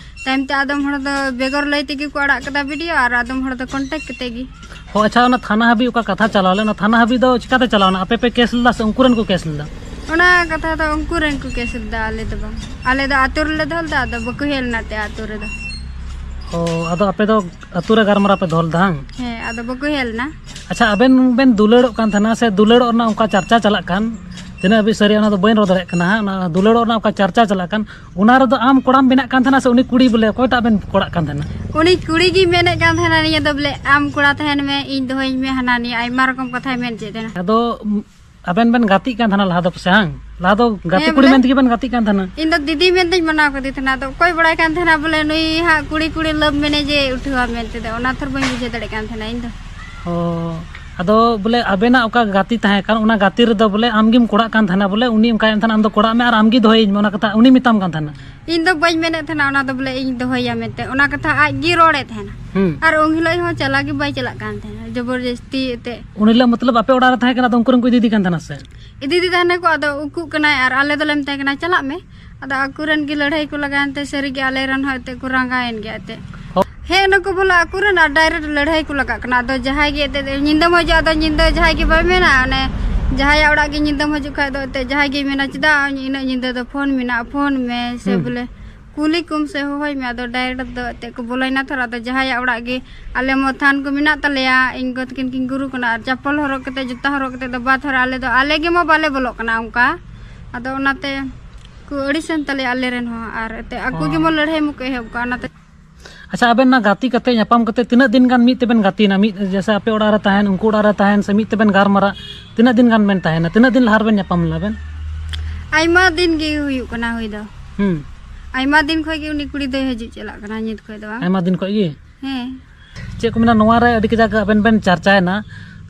ᱛᱟᱭᱚᱢ ᱛᱮ ᱟᱫᱚᱢ ᱦᱚᱲ ᱫᱚ ᱵᱮᱜᱚᱨ ᱞᱟᱹᱭ ᱛᱮᱜᱮ ᱠᱚ ᱟᱲᱟᱜ ᱠᱮᱫᱟ ᱵᱷᱤᱰᱤᱭᱳ, ᱟᱨ ᱟᱫᱚᱢ ᱦᱚᱲ ᱫᱚ ᱠᱚᱱᱴᱮᱠᱴ ᱠᱟᱛᱮ ᱜᱮ᱾ ᱦᱚᱸ, ᱟᱪᱪᱷᱟ, ᱚᱱᱟ ᱛᱷᱟᱱᱟ ᱦᱟᱹᱵᱤᱡ ᱚᱠᱟ ᱠᱟᱛᱷᱟ ᱪᱟᱞᱟᱣ ᱞᱮᱱᱟ, ᱚᱱᱟ ᱛᱷᱟᱱᱟ ᱦᱟᱹᱵᱤᱡ ᱫᱚ ᱪᱤᱠᱟᱛᱮ ᱪᱟᱞᱟᱣ ᱮᱱᱟ? ᱟᱯᱮ ᱯᱮ ᱠᱮᱥ ᱞᱮᱫᱟ ᱥᱮ ᱩᱱᱠᱩ ᱨᱮᱱ ᱠᱚ ᱠᱮᱥ ᱞᱮᱫᱟ? ᱚᱱᱟ ᱠᱟᱛᱷᱟ ᱫᱚ ᱩᱱᱠᱩ ᱨᱮᱱ ᱠᱚ ᱠᱮᱥ ᱞᱮᱫᱟ, ᱟᱞᱮ ᱫᱚ ᱵᱟᱝ᱾ ᱟᱞᱮ ᱫᱚ ᱟᱹᱛᱩ ᱨᱮᱞᱮ ᱫᱚᱦᱚ ᱞᱮᱫᱟ, ᱟᱫᱚ ᱵᱟᱠᱚ ᱦᱮᱡ ᱞᱮᱱᱟ ᱛᱮ ᱟᱹᱛᱩ ᱨᱮᱫᱚ᱾ ᱚ, ᱟᱫᱚ ᱟᱯᱮ ᱫᱚ ᱟᱹᱛᱩ ᱨᱮ ᱜᱟᱞᱢᱟᱨᱟᱣ ᱯᱮ ᱫᱚᱦᱚ ᱞᱮᱫᱟ, ᱦᱟᱝ? ᱦᱮᱸ, ᱟᱫᱚ ᱵᱟᱠᱚ ᱦᱮᱡ ᱞᱮᱱᱟ᱾ ᱟᱪᱪᱷᱟ, ᱟᱵᱮᱱ ᱵᱮᱱ ᱫᱩᱞᱟᱹᱲᱚᱜ ᱠᱟᱱ ᱛᱟᱦᱮᱱᱟ ᱥᱮ ᱫᱩᱞᱟᱹᱲᱚᱜ ᱨᱮᱱᱟᱜ ᱚᱱᱠᱟ ᱪᱟᱨᱪᱟ ᱪᱟᱞᱟᱜ ᱠᱟᱱ, ᱛᱤᱱᱟᱹᱜ ᱦᱟᱹᱵᱤᱡ ᱥᱟᱹᱨᱤᱭᱟ ᱚᱱᱟ ᱫᱚ ᱵᱟᱹᱧ ᱨᱚᱲ ᱫᱟᱲᱮᱭᱟᱜ ᱠᱟᱱᱟ ᱦᱟᱸᱜ, ᱚᱱᱟ ᱫᱩᱞᱟᱹᱲᱚᱜ ᱨᱮᱱᱟᱜ ᱚᱱᱠᱟ ᱪᱟᱨᱪᱟ ᱪᱟᱞᱟᱜ ᱠᱟᱱ, ᱚᱱᱟ ᱨᱮᱫᱚ ᱟᱢ ᱠᱚᱲᱟᱢ ᱵᱮᱱᱟᱜ ᱠᱟᱱ ᱛᱟᱦᱮᱱᱟ ᱥᱮ ᱩᱱᱤ ᱠᱩᱲᱤ ᱵᱚᱞᱮ ᱚᱠᱚᱭᱴᱟᱜ ᱵᱮᱱ ᱠᱚᱲᱟᱜ ᱠᱟᱱ ᱛᱟᱦᱮᱱᱟ? ᱩᱱᱤ ᱠᱩᱲᱤ ᱜᱮ ᱢᱮᱱᱮᱫ ᱠᱟᱱ ᱛᱟᱦᱮᱱᱟ ᱱᱤᱭᱟᱹ ᱫᱚ ᱵᱚᱞᱮ ᱟᱢ ᱠᱚᱲᱟ ᱛᱟᱦᱮᱱ ᱢᱮ, ᱤᱧ ᱫᱚᱦᱚᱧ ᱢᱮ, ᱦᱟᱱᱟ ᱱᱤᱭᱟᱹ ᱟᱭᱢᱟ ᱨᱚᱠᱚᱢ ᱠᱟᱛᱷᱟᱭ ᱢᱮᱱ ᱦᱚᱪᱚᱭᱮᱫ ᱛᱟᱦᱮᱱᱟ᱾ ᱟᱫᱚ ᱩᱢ, ᱟᱵᱮᱱ ᱵᱮᱱ ᱜᱟᱛᱮᱜ ᱠᱟᱱ ᱛᱟᱦᱮᱱᱟ ᱞᱟᱦᱟ ᱫᱚ ᱯᱟᱥᱮ, ᱦᱟᱝ? ᱞᱟᱦᱟ ᱫᱚ ᱜᱟᱛᱮ ᱦᱮᱸ, ᱠᱩᱲᱤ ᱵᱚᱞᱮ᱾ ᱢᱮᱱ ᱛᱮᱜᱮ ᱵᱮᱱ ᱜᱟᱛᱮᱜ ᱠᱟᱱ ᱛᱟᱦᱮᱱᱟ᱾ ᱤᱧ ᱫᱚ ᱫᱤᱫᱤ ᱢᱮᱱᱛᱮᱧ ᱢᱟᱱᱟᱣ ᱠᱟᱫᱮ ᱛᱟᱦᱮᱱᱟ, ᱟᱫᱚ ᱚᱠᱚᱭ ᱵᱟᱲᱟᱭ ᱠᱟᱱ ᱛᱟᱦᱮᱱᱟ ᱵᱚᱞᱮ ᱱᱩᱭ ᱦᱟᱸᱜ ᱠᱩᱲᱤ ᱠᱩᱲᱤ ᱞᱟᱵᱷ ᱢᱮᱱᱮᱡᱮ ᱩᱴᱷᱟᱹᱣᱟ ᱢᱮᱱᱛᱮ ᱫᱚ, ᱚᱱᱟ ᱛᱷᱚᱨ ᱵᱟᱹᱧ ᱵᱩᱡᱷᱟᱹᱣ ᱫᱟᱲᱮᱭᱟᱜ ᱠᱟᱱ ᱛᱟᱦᱮᱱᱟ ᱤᱧ ᱫᱚ᱾ ᱚ, ᱟᱫᱚ ᱵᱚᱞᱮ ᱟᱵᱮᱱᱟᱜ ᱚᱠᱟ ᱜᱟᱛᱮ ᱛᱟᱦᱮᱸ ᱠᱟᱱ, ᱚᱱᱟ ᱜᱟᱛᱮ ᱨᱮᱫᱚ ᱵᱚᱞᱮ ᱟᱢ ᱜᱮᱢ ᱠᱚᱲᱟᱜ ᱠᱟᱱ ᱛᱟᱦᱮᱱᱟ, ᱵᱚᱞᱮ ᱩᱱᱤ ᱚᱱᱠᱟᱭ ᱢᱮᱱ ᱛᱟᱦᱮᱱᱟ, "ᱟᱢ ᱫᱚ ᱠᱚᱲᱟᱜ ᱢᱮ ᱟᱨ ᱟᱢ ᱜᱮ ᱫᱚᱦᱚᱭᱤᱧ ᱢᱮ", ᱚᱱᱟ ᱠᱟᱛᱷᱟ ᱩᱱᱤ ᱢᱮᱛᱟᱢ ᱠᱟᱱ ᱛᱟᱦᱮᱱᱟ? ᱤᱧ ᱫᱚ ᱵᱟᱹᱧ ᱢᱮᱱᱮᱫ ᱛᱟᱦᱮᱱᱟ ᱚᱱᱟ ᱫᱚ, ᱵᱚᱞᱮ ᱤᱧ ᱫᱚᱦᱚᱭᱟ ᱢᱮᱱᱛᱮ, ᱚᱱᱟ ᱠᱟᱛᱷᱟ ᱟᱡ ᱜᱮ ᱨᱚᱲᱮᱫ ᱛᱟᱦᱮᱱᱟ᱾ ᱦᱩᱸ᱾ ᱟᱨ ᱩᱱ ᱦᱤᱞᱳᱜ ᱦᱚᱸ ᱪᱟᱞᱟᱜ ᱜᱮ ᱵᱟᱭ ᱪᱟᱞᱟᱜ ᱠᱟᱱ ᱛᱟᱦᱮᱱᱟ, ᱡᱚᱵᱚᱨᱡᱚᱥᱛᱤ ᱮᱱᱛᱮ᱾ ᱩᱱ ᱦᱤᱞᱳᱜ ᱢᱚᱛᱞᱚᱵ ᱟᱯᱮ ᱚᱲᱟᱜ ᱨᱮ ᱛᱟᱦᱮᱸ ᱠᱟᱱᱟ, ᱟᱫᱚ ᱩᱱᱠᱩ ᱨᱮᱱ ᱠᱚ ᱤᱫᱤᱭᱮᱫᱤ ᱠᱟᱱ ᱛᱟᱦᱮᱱᱟ ᱥᱮ? ᱤᱫᱤᱭᱮᱫᱤ ᱛᱟᱦᱮᱱᱟ ᱠᱚ, ᱟᱫᱚ ᱩᱠᱩᱜ ᱠᱟᱱᱟᱭ ᱟᱨ ᱟᱞᱮ ᱫᱚᱞᱮ ᱢᱮᱛᱟᱭ ᱠᱟᱱᱟ, "ᱪᱟᱞᱟᱜ ᱢᱮ᱾" ᱟᱫᱚ ᱟᱠᱚᱨᱮᱱ ᱜᱮ ᱞᱟᱹᱲᱦᱟᱹᱭ ᱠᱚ ᱞᱟᱜᱟᱣᱮᱱ ᱛᱮ, ᱥᱟᱹᱨᱤᱜᱮ ᱟᱞᱮᱨᱮᱱ ᱦᱚᱸ ᱮᱱᱛᱮ ᱠᱚ ᱨᱟᱸᱜᱟᱣᱮᱱ ᱜᱮᱭᱟ ᱮᱱᱛᱮ᱾ ᱦᱚ- ᱦᱮᱸ, ᱱᱩᱠᱩ ᱵᱚᱞᱮ ᱟᱠᱚᱨᱮᱱ ᱟᱨ direct ᱞᱟᱹᱲᱦᱟᱹᱭ ᱠᱚ ᱞᱟᱜᱟᱜ ᱠᱟᱱᱟ᱾ ᱟᱫᱚ ᱡᱟᱦᱟᱸᱭ ᱜᱮ ᱮᱱᱛᱮ ᱧᱤᱫᱟᱹᱢ ᱦᱤᱡᱩᱜᱼᱟ, ᱟᱫᱚ ᱧᱤᱫᱟᱹ ᱡᱟᱦᱟᱸᱭ ᱜᱮ ᱵᱟᱭ ᱢᱮᱱᱟ, ᱚᱱᱮ ᱡᱟᱦᱟᱸᱭᱟᱜ ᱚᱲᱟᱜ ᱜᱮ ᱧᱤᱫᱟᱹᱢ ᱦᱤᱡᱩᱜ ᱠᱷᱟᱡ ᱫᱚ ᱮᱱᱛᱮ ᱡᱟᱦᱟᱸᱭ ᱜᱮᱭ ᱢᱮᱱᱟ, "ᱪᱮᱫᱟᱜ ᱤᱱᱟᱹᱜ ᱧᱤᱫᱟᱹ ᱫᱚ ᱯᱷᱳᱱ ᱢᱮᱱᱟᱜᱼᱟ, ᱯᱷᱳᱱ ᱢᱮ ᱥᱮ ᱦᱩᱸ᱾ ᱵᱚᱞᱮ ᱠᱩᱞᱤ ᱠᱚᱢ ᱥᱮ ᱦᱚᱦᱚᱭ ᱢᱮ", ᱟᱫᱚ direct ᱫᱚ ᱮᱱᱛᱮ ᱠᱚ ᱵᱚᱞᱚᱭᱮᱱᱟ ᱛᱷᱚᱨ᱾ ᱟᱫᱚ ᱡᱟᱦᱟᱸᱭᱟᱜ ᱚᱲᱟᱜ ᱜᱮ, ᱟᱞᱮ ᱢᱟ ᱛᱷᱟᱱ ᱠᱚ ᱢᱮᱱᱟᱜ ᱛᱟᱞᱮᱭᱟ, ᱤᱧ ᱜᱚ ᱛᱟᱹᱠᱤᱱ ᱠᱤᱱ ᱜᱩᱨᱩ ᱠᱟᱱᱟ, ᱟᱨ ᱪᱟᱯᱚᱞ ᱦᱚᱨᱚᱜ ᱠᱟᱛᱮ, ᱡᱩᱛᱟ ᱦᱚᱨᱚᱜ ᱠᱟᱛᱮ ᱫᱚ ᱵᱟᱫ ᱦᱚᱨᱟ ᱟᱞᱮ ᱫᱚ ᱟᱞᱮ ᱜᱮᱢᱟ ᱵᱟᱞᱮ ᱵᱚᱞᱚᱜ ᱠᱟᱱᱟ ᱚᱱᱠᱟ᱾ ᱟᱫᱚ ᱚᱱᱟᱛᱮ ᱠᱚ ᱟᱹᱲᱤᱥᱮᱱ ᱛᱟᱞᱮᱭᱟ ᱟᱞᱮ ᱨᱮᱱ ᱦᱚᱸ, ᱟᱨ ᱮᱱᱛᱮ ᱟᱠᱚ ᱦᱚᱸ᱾ ᱜᱮᱢᱟ ᱞᱟᱹᱲᱦᱟᱹᱭ ᱢᱟᱠᱚ ᱮᱦᱚᱵ ᱠᱟᱜ, ᱚᱱᱟᱛᱮ᱾ ᱟᱪᱪᱷᱟ, ᱟᱵᱮᱱ ᱚᱱᱟ ᱜᱟᱛᱮ ᱠᱟᱛᱮ, ᱧᱟᱯᱟᱢ ᱠᱟᱛᱮ ᱛᱤᱱᱟᱹᱜ ᱫᱤᱱ ᱜᱟᱱ ᱢᱤᱫ ᱛᱮᱵᱮᱱ ᱜᱟᱛᱮᱭᱮᱱᱟ? ᱢᱤᱫ, ᱡᱮᱭᱥᱮ ᱟᱯᱮ ᱚᱲᱟᱜ ᱨᱮ ᱛᱟᱦᱮᱱ, ᱩᱱᱠᱩ ᱚᱲᱟᱜ ᱨᱮ ᱛᱟᱦᱮᱱ, ᱥᱮ ᱢᱤᱫ ᱛᱮᱵᱮᱱ ᱜᱟᱨᱢᱟᱨᱟᱜ, ᱛᱤᱱᱟᱹᱜ ᱫᱤᱱ ᱜᱟᱱ ᱵᱮᱱ ᱛᱟᱦᱮᱱᱟ? ᱛᱤᱱᱟᱹᱜ ᱫᱤᱱ ᱞᱟᱦᱟ ᱨᱮᱵᱮᱱ ᱧᱟᱯᱟᱢ ᱞᱮᱱᱟ ᱵᱮᱱ? ᱟᱭᱢᱟ ᱫᱤᱱ ᱜᱮ ᱦᱩᱭᱩᱜ ᱠᱟᱱᱟ ᱦᱩᱭ ᱫᱚ᱾ ᱦᱩᱸ᱾ ᱟᱭᱢᱟ ᱫᱤᱱ ᱠᱷᱚᱡ ᱜᱮ ᱩᱱᱤ ᱠᱩᱲᱤ ᱫᱚᱭ ᱦᱤᱡᱩᱜ ᱪᱟᱞᱟᱜ ᱠᱟᱱᱟ ᱧᱤᱛ ᱠᱷᱚᱡ ᱫᱚ ᱵᱟᱝ᱾ ᱟᱭᱢᱟ ᱫᱤᱱ ᱠᱷᱚᱡ ᱜᱮ? ᱦᱮᱸ᱾ ᱪᱮᱫ ᱠᱚ ᱢᱮᱱᱟ, ᱱᱚᱣᱟ ᱨᱮ ᱟᱹᱰᱤ ᱠᱟᱡᱟᱠ ᱟᱵᱮᱱ ᱵᱮᱱ ᱪᱟᱨᱪᱟᱭᱮᱱᱟ,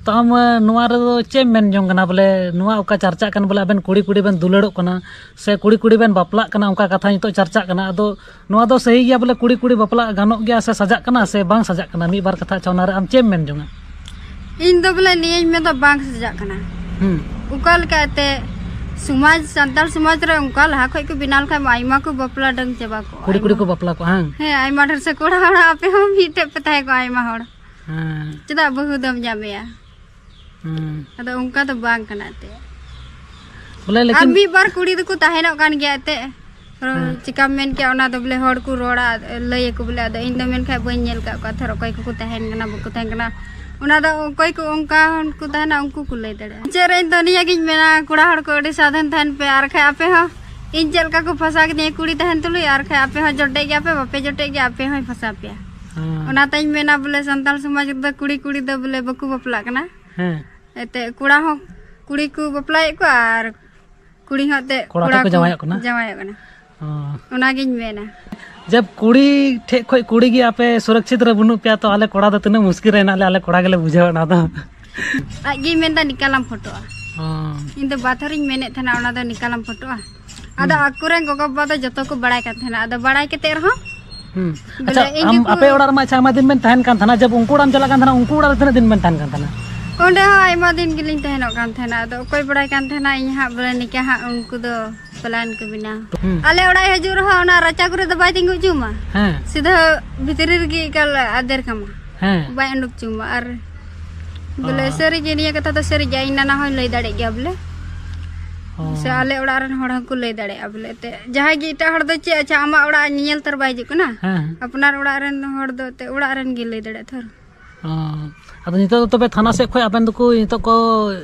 ᱛᱚ ᱟᱢ, ᱱᱚᱣᱟ ᱨᱮᱫᱚ ᱪᱮᱫ ᱮᱢ ᱢᱮᱱ ᱡᱚᱝ ᱠᱟᱱᱟ? ᱵᱚᱞᱮ ᱱᱚᱣᱟ ᱚᱠᱟ ᱪᱟᱨᱪᱟᱜ ᱠᱟᱱ, ᱵᱚᱞᱮ ᱟᱵᱮᱱ ᱠᱩᱲᱤ ᱠᱩᱲᱤ ᱵᱮᱱ ᱫᱩᱞᱟᱹᱲᱚᱜ ᱠᱟᱱᱟ, ᱥᱮ ᱠᱩᱲᱤ ᱠᱩᱲᱤ ᱵᱮᱱ ᱵᱟᱯᱞᱟᱜ ᱠᱟᱱᱟ, ᱚᱱᱠᱟ ᱠᱟᱛᱷᱟ ᱱᱤᱛᱚᱜ ᱪᱟᱨᱪᱟᱜ ᱠᱟᱱᱟ, ᱟᱫᱚ ᱱᱚᱣᱟ ᱫᱚ ᱥᱟᱹᱦᱤ ᱜᱮᱭᱟ, ᱵᱚᱞᱮ ᱠᱩᱲᱤ ᱠᱩᱲᱤ ᱵᱟᱯᱞᱟ ᱜᱟᱱᱚᱜ ᱜᱮᱭᱟ ᱥᱮ ᱥᱟᱡᱟᱜ ᱠᱟᱱᱟ ᱥᱮ ᱵᱟᱝ ᱥᱟᱡᱟᱜ ᱠᱟᱱᱟ? ᱢᱤᱫ ᱵᱟᱨ ᱠᱟᱛᱷᱟ, ᱟᱪᱪᱷᱟ, ᱚᱱᱟ ᱨᱮ ᱟᱢ ᱪᱮᱫ ᱮᱢ ᱢᱮᱱ ᱡᱚᱝᱟ? ᱤᱧ ᱫᱚ ᱵᱚᱞᱮ ᱱᱤᱭᱟᱹᱧ ᱢᱮᱱᱫᱟ, ᱵᱟᱝ ᱥᱟᱡᱟᱜ ᱠᱟᱱᱟ᱾ ᱦᱩᱸ᱾ ᱚᱠᱟ ᱞᱮᱠᱟ ᱮᱱᱛᱮ ᱥᱚᱢᱟᱡᱽ, ᱥᱟᱱᱛᱟᱲ ᱥᱚᱢᱟᱡᱽ ᱨᱮ ᱚᱱᱠᱟ ᱞᱟᱦᱟ ᱠᱷᱚᱡ ᱠᱚ ᱵᱮᱱᱟᱣ ᱞᱮᱠᱷᱟᱡ ᱢᱟ ᱟᱭᱢᱟ ᱠᱚ ᱵᱟᱯᱞᱟ ᱰᱟᱹᱝ ᱪᱟᱵᱟ ᱠᱚᱜᱼᱟ, ᱠᱩᱲᱤ ᱠᱩᱲᱤ ᱟᱭᱢᱟ᱾ ᱠᱚ ᱵᱟᱯᱞᱟ ᱠᱚᱜᱼᱟ, ᱦᱟᱝ? ᱦᱮᱸ, ᱟᱭᱢᱟ ᱰᱷᱮᱨ ᱥᱮ ᱠᱚᱲᱟ ᱦᱚᱲ ᱟᱯᱮ ᱦᱚᱸ ᱢᱤᱫᱴᱮᱡ ᱯᱮ ᱛᱟᱦᱮᱸ ᱠᱚᱜᱼᱟ, ᱟᱭᱢᱟ ᱦᱚᱲ᱾ ᱦᱮᱸ᱾ ᱪᱮᱫᱟᱜ ᱵᱟᱹᱦᱩ ᱫᱚᱢ ᱧᱟᱢᱮᱭᱟ? ᱦᱩᱸ᱾ ᱟᱫᱚ ᱚᱱᱠᱟ ᱫᱚ ᱵᱟᱝ ᱠᱟᱱᱟ ᱮᱱᱛᱮ᱾ ᱵᱚᱞᱮ ᱟᱨ ᱞᱮᱠᱤᱱ ᱢᱤᱫ ᱵᱟᱨ ᱠᱩᱲᱤ ᱫᱚᱠᱚ ᱛᱟᱦᱮᱱᱚᱜ ᱠᱟᱱ ᱜᱮᱭᱟ ᱮᱱᱛᱮ᱾ ᱦᱮᱸ᱾ ᱪᱤᱠᱟᱢ ᱢᱮᱱ ᱠᱮᱭᱟ, ᱚᱱᱟ ᱫᱚ ᱵᱚᱞᱮ ᱦᱚᱲ ᱠᱚ ᱨᱚᱲᱟ, ᱞᱟᱹᱭ ᱟᱠᱚ ᱵᱚᱞᱮ, ᱟᱫᱚ ᱤᱧ ᱫᱚ ᱢᱮᱱᱠᱷᱟᱡ ᱵᱟᱹᱧ ᱧᱮᱞ ᱟᱠᱟᱫ ᱠᱚᱣᱟ ᱛᱷᱚᱨ, ᱚᱠᱚᱭ ᱠᱚᱠᱚ ᱛᱟᱦᱮᱱ ᱠᱟᱱᱟ, ᱵᱟᱠᱚ ᱛᱟᱦᱮᱱ ᱠᱟᱱᱟ᱾ ᱚᱱᱟ ᱫᱚ ᱚᱠᱚᱭ ᱠᱚ ᱚᱱᱠᱟ ᱠᱚ ᱛᱟᱦᱮᱱᱟ, ᱩᱱᱠᱩ ᱠᱚ ᱞᱟᱹᱭ ᱫᱟᱲᱮᱭᱟᱜᱼᱟ᱾ ᱢᱩᱪᱟᱹᱫ ᱨᱮ ᱤᱧ ᱫᱚ ᱱᱤᱭᱟᱹ ᱜᱤᱧ ᱢᱮᱱᱟ, ᱠᱚᱲᱟ ᱦᱚᱲ ᱠᱚ ᱟᱹᱰᱤ ᱥᱟᱵᱫᱷᱟᱱ ᱛᱟᱦᱮᱱ ᱯᱮ, ᱟᱨ ᱠᱷᱟᱡ ᱟᱯᱮ ᱦᱚᱸ ᱤᱧ ᱪᱮᱫ ᱞᱮᱠᱟ ᱠᱚ ᱯᱷᱟᱸᱥᱟ ᱠᱤᱫᱤᱧᱟ ᱠᱩᱲᱤ ᱛᱟᱦᱮᱱ ᱛᱩᱞᱩᱡ, ᱟᱨ ᱠᱷᱟᱡ ᱟᱯᱮ ᱦᱚᱸ ᱡᱚᱴᱮᱫ ᱜᱮᱭᱟ ᱯᱮ, ᱵᱟᱯᱮ ᱡᱚᱴᱮᱫ ᱜᱮᱭᱟ, ᱟᱯᱮ ᱦᱚᱸᱭ ᱯᱷᱟᱸᱥᱟ ᱯᱮᱭᱟ᱾ ᱦᱮᱸ᱾ ᱚᱱᱟᱛᱮᱧ ᱢᱮᱱᱟ ᱵᱚᱞᱮ ᱥᱟᱱᱛᱟᱲ ᱥᱚᱢᱟᱡᱽ ᱨᱮᱫᱚ ᱠᱩᱲᱤ ᱠᱩᱲᱤ ᱫᱚ ᱵᱚᱞᱮ ᱵᱟᱠᱚ ᱵᱟᱯᱞᱟᱜ ᱠᱟᱱᱟ᱾ ᱦᱮᱸ᱾ ᱮᱱᱛᱮᱫ ᱠᱚᱲᱟ ᱦᱚᱸ ᱠᱩᱲᱤ ᱠᱚ ᱵᱟᱯᱞᱟᱭᱮᱫ ᱠᱚᱣᱟ ᱟᱨ ᱠᱩᱲᱤ ᱦᱚᱸ ᱮᱱᱛᱮᱫ ᱠᱚᱲᱟ ᱠᱚᱲᱟ ᱴᱷᱮᱱ ᱠᱚ ᱠᱚ ᱡᱟᱶᱟᱭᱚᱜ ᱠᱟᱱᱟ? ᱡᱟᱶᱟᱭᱚᱜ ᱠᱟᱱᱟ᱾ ᱚ᱾ ᱚᱱᱟᱜᱤᱧ ᱢᱮᱱᱟ᱾ ᱡᱟᱵ ᱠᱩᱲᱤ ᱴᱷᱮᱡ ᱠᱷᱚᱡ ᱠᱩᱲᱤ ᱜᱮ ᱟᱯᱮ ᱥᱩᱨᱚᱠᱪᱷᱤᱛ ᱨᱮ ᱵᱟᱹᱱᱩᱜ ᱯᱮᱭᱟ, ᱛᱚ ᱟᱞᱮ ᱠᱚᱲᱟ ᱫᱚ ᱛᱤᱱᱟᱹᱜ ᱢᱩᱥᱠᱤᱞ ᱨᱮ ᱦᱮᱱᱟᱜ ᱞᱮᱭᱟ, ᱟᱞᱮ ᱠᱚᱲᱟ ᱜᱮᱞᱮ ᱵᱩᱡᱷᱟᱹᱣᱟ ᱚᱱᱟ ᱫᱚ᱾ ᱟᱡ ᱜᱮᱭ ᱢᱮᱱᱫᱟ ᱱᱤᱠᱟᱞᱟᱢ ᱯᱷᱳᱴᱳᱜᱼᱟ᱾ ᱚ᱾ ᱤᱧ ᱫᱚ ᱵᱟᱨ ᱛᱷᱚᱨᱤᱧ ᱢᱮᱱᱮᱫ ᱛᱟᱦᱮᱱᱟ ᱚᱱᱟ ᱫᱚ ᱱᱤᱠᱟᱞᱟᱢ ᱯᱷᱳᱴᱳᱜᱼᱟ᱾ ᱟᱫᱚ ᱦᱩᱸ᱾ ᱟᱠᱚᱨᱮᱱ ᱜᱚᱜᱚ ᱵᱟᱵᱟ ᱫᱚ ᱡᱚᱛᱚ ᱠᱚ ᱵᱟᱲᱟᱭ ᱠᱟᱱ ᱛᱟᱦᱮᱱᱟ, ᱟᱫᱚ ᱵᱟᱲᱟᱭ ᱠᱟᱛᱮ ᱨᱮᱦᱚᱸ ᱦᱩᱸ᱾ ᱵᱚᱞᱮ ᱟᱪᱪᱷᱟ, ᱤᱧ ᱟᱢ ᱜᱮᱠᱚ ᱟᱯᱮ ᱚᱲᱟᱜ ᱨᱮᱢᱟ ᱟᱪᱪᱷᱟ ᱟᱭᱢᱟ ᱫᱤᱱ ᱵᱮᱱ ᱛᱟᱦᱮᱱ ᱠᱟᱱ ᱛᱟᱦᱮᱱᱟ, ᱡᱚᱵ ᱩᱱᱠᱩ ᱚᱲᱟᱜ ᱮᱢ ᱪᱟᱞᱟᱜ ᱠᱟᱱ ᱛᱟᱦᱮᱱᱟ, ᱩᱱᱠᱩ ᱚᱲᱟᱜ ᱨᱮ ᱛᱤᱱᱟᱹᱜ ᱫᱤᱱ ᱵᱮᱱ ᱛᱟᱦᱮᱱ ᱠᱟᱱ ᱛᱟᱦᱮᱱᱟ? ᱚᱸᱰᱮ ᱦᱚᱸ ᱟᱭᱢᱟ ᱫᱤᱱ ᱜᱮᱞᱤᱧ ᱛᱟᱦᱮᱱᱚᱜ ᱠᱟᱱ ᱛᱟᱦᱮᱱᱟ, ᱟᱫᱚ ᱚᱠᱚᱭ ᱵᱟᱲᱟᱭ ᱠᱟᱱ ᱛᱟᱦᱮᱱᱟ ᱤᱧ ᱦᱟᱸᱜ ᱵᱚᱞᱮ ᱱᱤᱠᱟ ᱦᱟᱸᱜ ᱩᱱᱠᱩ ᱫᱚ ᱯᱞᱟᱱ ᱠᱚ ᱵᱮᱱᱟᱣ᱾ ᱦᱩᱸ᱾ ᱟᱞᱮ ᱚᱲᱟᱜ ᱮ ᱦᱤᱡᱩᱜ ᱨᱮᱦᱚᱸ ᱚᱱᱟ ᱨᱟᱪᱟ ᱠᱚᱨᱮ ᱫᱚ ᱵᱟᱭ ᱛᱤᱸᱜᱩ ᱦᱚᱪᱚᱣᱟᱢᱟ᱾ ᱦᱮᱸ᱾ ᱥᱤᱫᱷᱟᱹ ᱵᱷᱤᱛᱨᱤ ᱨᱮᱜᱮ ᱮᱠᱟᱞ ᱟᱫᱮᱨ ᱠᱟᱢᱟ᱾ ᱦᱮᱸ᱾ ᱵᱟᱭ ᱩᱰᱩᱠ ᱦᱚᱪᱚᱣᱟᱢᱟ᱾ ᱟᱨ ᱵᱚᱞᱮ ᱚ᱾ ᱥᱟᱹᱨᱤ ᱜᱮ ᱱᱤᱭᱟᱹ ᱠᱟᱛᱷᱟ ᱫᱚ ᱥᱟᱹᱨᱤ ᱜᱮᱭᱟ, ᱤᱧ ᱱᱟᱱᱟ ᱦᱚᱸᱭ ᱞᱟᱹᱭ ᱫᱟᱲᱮᱭᱟᱜ ᱜᱮᱭᱟ ᱵᱚᱞᱮ᱾ ᱚ᱾ ᱥᱮ ᱟᱞᱮ ᱚᱲᱟᱜ ᱨᱮᱱ ᱦᱚᱲ ᱦᱚᱸᱠᱚ ᱞᱟᱹᱭ ᱫᱟᱲᱮᱭᱟᱜᱼᱟ ᱵᱚᱞᱮ᱾ ᱮᱱᱛᱮᱫ ᱡᱟᱦᱟᱸᱭ ᱜᱮ ᱮᱴᱟᱜ ᱦᱚᱲ ᱫᱚ ᱪᱮᱫ, ᱟᱪᱪᱷᱟ, ᱟᱢᱟᱜ ᱚᱲᱟᱜ ᱧᱮᱧᱮᱞ ᱛᱚᱨ ᱵᱟᱭ ᱦᱤᱡᱩᱜ ᱠᱟᱱᱟ? ᱦᱮᱸ᱾ ᱟᱯᱱᱟᱨ ᱚᱲᱟᱜ ᱨᱮᱱ ᱦᱚᱲ ᱫᱚ ᱮᱱᱛᱮᱫ ᱚᱲᱟᱜ ᱨᱮᱱ ᱜᱮ ᱞᱟᱹᱭ ᱫᱟᱲᱮᱭᱟᱜᱼᱟ ᱛᱷᱚᱨ᱾ ᱚ᱾ ᱟᱫᱚ ᱱᱤᱛᱚᱜ ᱫᱚ ᱛᱚᱵᱮ ᱛᱷᱟᱱᱟ ᱥᱮᱫ ᱠᱷᱚᱱ ᱟᱵᱮᱱ ᱫᱚᱠᱚ ᱱᱤᱛᱚᱜ ᱠᱚ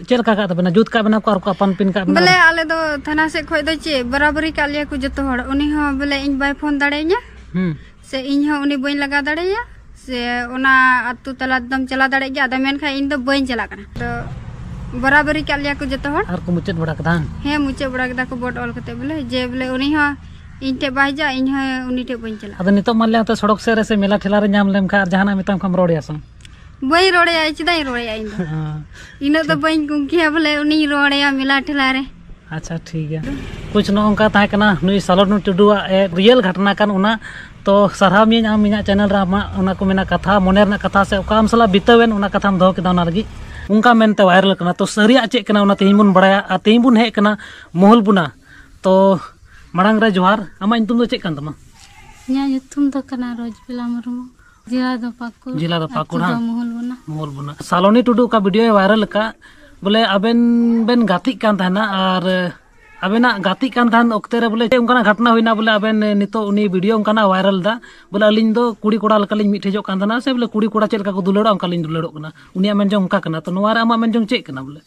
ᱪᱮᱫ ᱞᱮᱠᱟ ᱠᱟᱜ ᱛᱟᱵᱮᱱᱟ? ᱡᱩᱛ ᱠᱟᱜ ᱵᱮᱱᱟ ᱠᱚ ᱟᱨ ᱠᱚ ᱟᱯᱟᱱ ᱟᱹᱯᱤᱱ ᱠᱟᱜ ᱵᱮᱱᱟ? ᱵᱚᱞᱮ ᱟᱞᱮ ᱫᱚ ᱛᱷᱟᱱᱟ ᱥᱮᱫ ᱠᱷᱚᱱ ᱫᱚ ᱪᱮᱫ ᱵᱟᱨᱟᱵᱟᱨᱤ ᱠᱟᱜ ᱞᱮᱭᱟ ᱠᱚ ᱡᱚᱛᱚ ᱦᱚᱲ᱾ ᱩᱱᱤ ᱦᱚᱸ ᱵᱚᱞᱮ ᱤᱧ ᱵᱟᱭ ᱯᱷᱳᱱ ᱫᱟᱲᱮᱭᱟᱹᱧᱟ᱾ ᱦᱩᱸ᱾ ᱥᱮ ᱤᱧ ᱦᱚᱸ ᱩᱱᱤ ᱵᱟᱹᱧ ᱞᱟᱜᱟ ᱫᱟᱲᱮᱭᱟᱭᱟ, ᱥᱮ ᱚᱱᱟ ᱟᱹᱛᱩ ᱛᱟᱞᱟ ᱛᱮᱫᱚᱢ ᱪᱟᱞᱟᱣ ᱫᱟᱲᱮᱭᱟᱜ ᱜᱮᱭᱟ, ᱟᱫᱚ ᱢᱮᱱᱠᱷᱟᱱ ᱤᱧ ᱫᱚ ᱵᱟᱹᱧ ᱪᱟᱞᱟᱜ ᱠᱟᱱᱟ᱾ ᱛᱚ ᱵᱟᱨᱟᱵᱟᱨᱤ ᱠᱟᱜ ᱞᱮᱭᱟ ᱠᱚ ᱡᱚᱛᱚ ᱦᱚᱲ᱾ ᱟᱨ ᱠᱚ ᱢᱩᱪᱟᱹᱫ ᱵᱟᱲᱟ ᱠᱮᱫᱟ, ᱦᱟᱝ? ᱦᱮᱸ, ᱢᱩᱪᱟᱹᱫ ᱵᱟᱲᱟ ᱠᱮᱫᱟ ᱠᱚ ᱵᱳᱨᱰ ᱚᱞ ᱠᱟᱛᱮ ᱵᱚᱞᱮ, ᱡᱮ ᱵᱚᱞᱮ ᱩᱱᱤ ᱦᱚᱸ ᱤᱧ ᱴᱷᱮᱡ ᱵᱟᱭ ᱦᱤᱡᱩᱜᱼᱟ, ᱤᱧ ᱦᱚᱸ ᱩᱱᱤ ᱴᱷᱮᱡ ᱵᱟᱹᱧ ᱪᱟᱞᱟᱜᱼᱟ᱾ ᱟᱫᱚ ᱱᱤᱛᱚᱜ ᱢᱟ ᱞᱟᱹᱭ ᱚᱱᱛᱮ ᱥᱚᱲᱚᱠ ᱥᱮᱫ ᱨᱮ ᱥᱮ ᱢᱮᱞᱟ ᱴᱷᱮᱞᱟ ᱨᱮ ᱧᱟᱢ ᱞᱮᱢ ᱠᱷᱟᱱ ᱟᱨ ᱡᱟᱦᱟᱱᱟᱜ ᱢᱮᱛᱟᱢ ᱠᱷᱟᱱ ᱨᱚᱲ ᱮᱭᱟ ᱥᱮ? ᱵᱟᱹᱧ ᱨᱚᱲ ᱮᱭᱟ, ᱪᱮᱫᱟᱜ ᱤᱧ ᱨᱚᱲ ᱮᱭᱟ ᱤᱧ ᱫᱚ? ᱦᱮᱸ᱾ ᱤᱱᱟᱹᱜ ᱫᱚ ᱴᱷᱤᱠ᱾ ᱵᱟᱹᱧ ᱠᱩᱝᱠᱤᱭᱟ ᱵᱚᱞᱮ ᱩᱱᱤᱧ ᱨᱚᱲ ᱮᱭᱟ ᱢᱮᱞᱟ ᱴᱷᱮᱞᱟ ᱨᱮ᱾ ᱟᱪᱪᱷᱟ, ᱴᱷᱤᱠ ᱜᱮᱭᱟ᱾ ᱠᱩᱪ ᱱᱚᱜᱼᱚ ᱱᱚᱝᱠᱟ ᱛᱟᱦᱮᱸ ᱠᱟᱱᱟ ᱱᱩᱭ ᱥᱟᱞᱚᱱᱤ ᱴᱩᱰᱩᱣᱟᱜ, ᱮ, ᱨᱤᱭᱮᱞ ᱜᱷᱟᱴᱱᱟ ᱠᱟᱱ ᱚᱱᱟ᱾ ᱛᱚ ᱥᱟᱨᱦᱟᱣ ᱢᱤᱭᱟᱹᱧ ᱟᱢ ᱤᱧᱟᱹᱜ ᱪᱮᱱᱮᱞ ᱨᱮ ᱟᱢᱟᱜ ᱚᱱᱟ ᱠᱚ ᱢᱮᱱᱟ ᱠᱟᱛᱷᱟ, ᱢᱚᱱᱮ ᱨᱮᱱᱟᱜ ᱠᱟᱛᱷᱟ ᱥᱮ ᱚᱠᱟ ᱟᱢ ᱥᱟᱞᱟᱜ ᱵᱤᱛᱟᱹᱣᱮᱱ ᱚᱱᱟ ᱠᱟᱛᱷᱟᱢ ᱫᱚᱦᱚ ᱠᱮᱫᱟ ᱚᱱᱟ ᱞᱟᱹᱜᱤᱫ᱾ ᱚᱱᱠᱟ ᱢᱮᱱᱛᱮ ᱵᱷᱟᱭᱨᱟᱞ ᱠᱟᱱᱟ᱾ ᱛᱚ ᱥᱟᱹᱨᱤᱭᱟᱜ ᱪᱮᱫ ᱠᱟᱱᱟ ᱚᱱᱟ ᱛᱮᱦᱮᱧ ᱵᱚᱱ ᱵᱟᱲᱟᱭᱟ᱾ ᱟᱨ ᱛᱮᱦᱮᱧ ᱵᱚᱱ ᱦᱮᱡ ᱠᱟᱱᱟ ᱢᱚᱦᱩᱞ ᱵᱚᱱᱟ᱾ ᱛᱚ ᱢᱟᱲᱟᱝ ᱨᱮ ᱡᱚᱦᱟᱨ, ᱟᱢᱟᱜ ᱧᱩᱛᱩᱢ ᱫᱚ ᱪᱮᱫ ᱠᱟᱱ ᱛᱟᱢᱟ? ᱤᱧᱟᱹᱜ ᱧᱩᱛᱩᱢ ᱫᱚ ᱠᱟᱱᱟ ᱨᱚᱡᱽᱵᱮᱞᱟ ᱢᱩᱨᱢᱩ᱾ ᱡᱮᱞᱟ ᱫᱚ ᱯᱟᱹᱠᱩᱲ᱾ ᱡᱮᱞᱟ ᱫᱚ ᱟᱹᱛᱩ ᱯᱟᱹᱠᱩᱲ, ᱫᱚ ᱦᱟᱝ? ᱢᱩᱦᱩᱞ ᱵᱚᱱᱟ᱾ ᱢᱩᱦᱩᱞ ᱵᱚᱱᱟ᱾ ᱥᱟᱞᱚᱱᱤ ᱴᱩᱰᱩ ᱚᱠᱟ ᱵᱷᱤᱰᱤᱭᱳᱭ ᱵᱷᱟᱭᱨᱟᱞ ᱟᱠᱟᱫ, ᱵᱚᱞᱮ ᱟᱵᱮᱱ ᱵᱮᱱ ᱜᱟᱛᱮᱜ ᱠᱟᱱ ᱛᱟᱦᱮᱱᱟ ᱟᱨ ᱟᱵᱮᱱᱟᱜ ᱜᱟᱛᱮᱜ ᱠᱟᱱ ᱛᱟᱦᱮᱱ ᱚᱠᱛᱮ ᱨᱮ ᱵᱚᱞᱮ ᱪᱮᱫ ᱚᱱᱠᱟᱱᱟᱜ ᱜᱷᱟᱴᱱᱟ ᱦᱩᱭᱱᱟ ᱵᱚᱞᱮ ᱟᱵᱮᱱ ᱱᱤᱛᱚᱜ ᱩᱱᱤ ᱵᱷᱤᱰᱤᱭᱳ ᱚᱱᱠᱟᱱᱟᱜ ᱵᱷᱟᱭᱨᱟᱞ ᱮᱫᱟ, ᱵᱚᱞᱮ ᱟᱹᱞᱤᱧ ᱫᱚ ᱠᱩᱲᱤ ᱠᱚᱲᱟ ᱞᱮᱠᱟᱞᱤᱧ ᱢᱤᱫ ᱴᱷᱮᱡᱚᱜ ᱠᱟᱱ ᱛᱟᱦᱮᱱᱟ ᱥᱮ ᱵᱚᱞᱮ ᱠᱩᱲᱤ ᱠᱚᱲᱟ ᱪᱮᱫ ᱞᱮᱠᱟ ᱠᱚ ᱫᱩᱞᱟᱹᱲᱚᱜᱼᱟ ᱚᱱᱠᱟᱞᱤᱧ ᱫᱩᱞᱟᱹᱲᱚᱜ ᱠᱟᱱᱟ, ᱩᱱᱤᱭᱟᱜ ᱢᱮᱱ ᱡᱚᱝ ᱚᱱᱠᱟ ᱠᱟᱱᱟ᱾ ᱛᱚ ᱱᱚᱣᱟ ᱨᱮ ᱟᱢᱟᱜ ᱢᱮᱱ ᱡᱚᱝ ᱪᱮᱫ ᱠᱟᱱᱟ ᱵᱚᱞᱮ?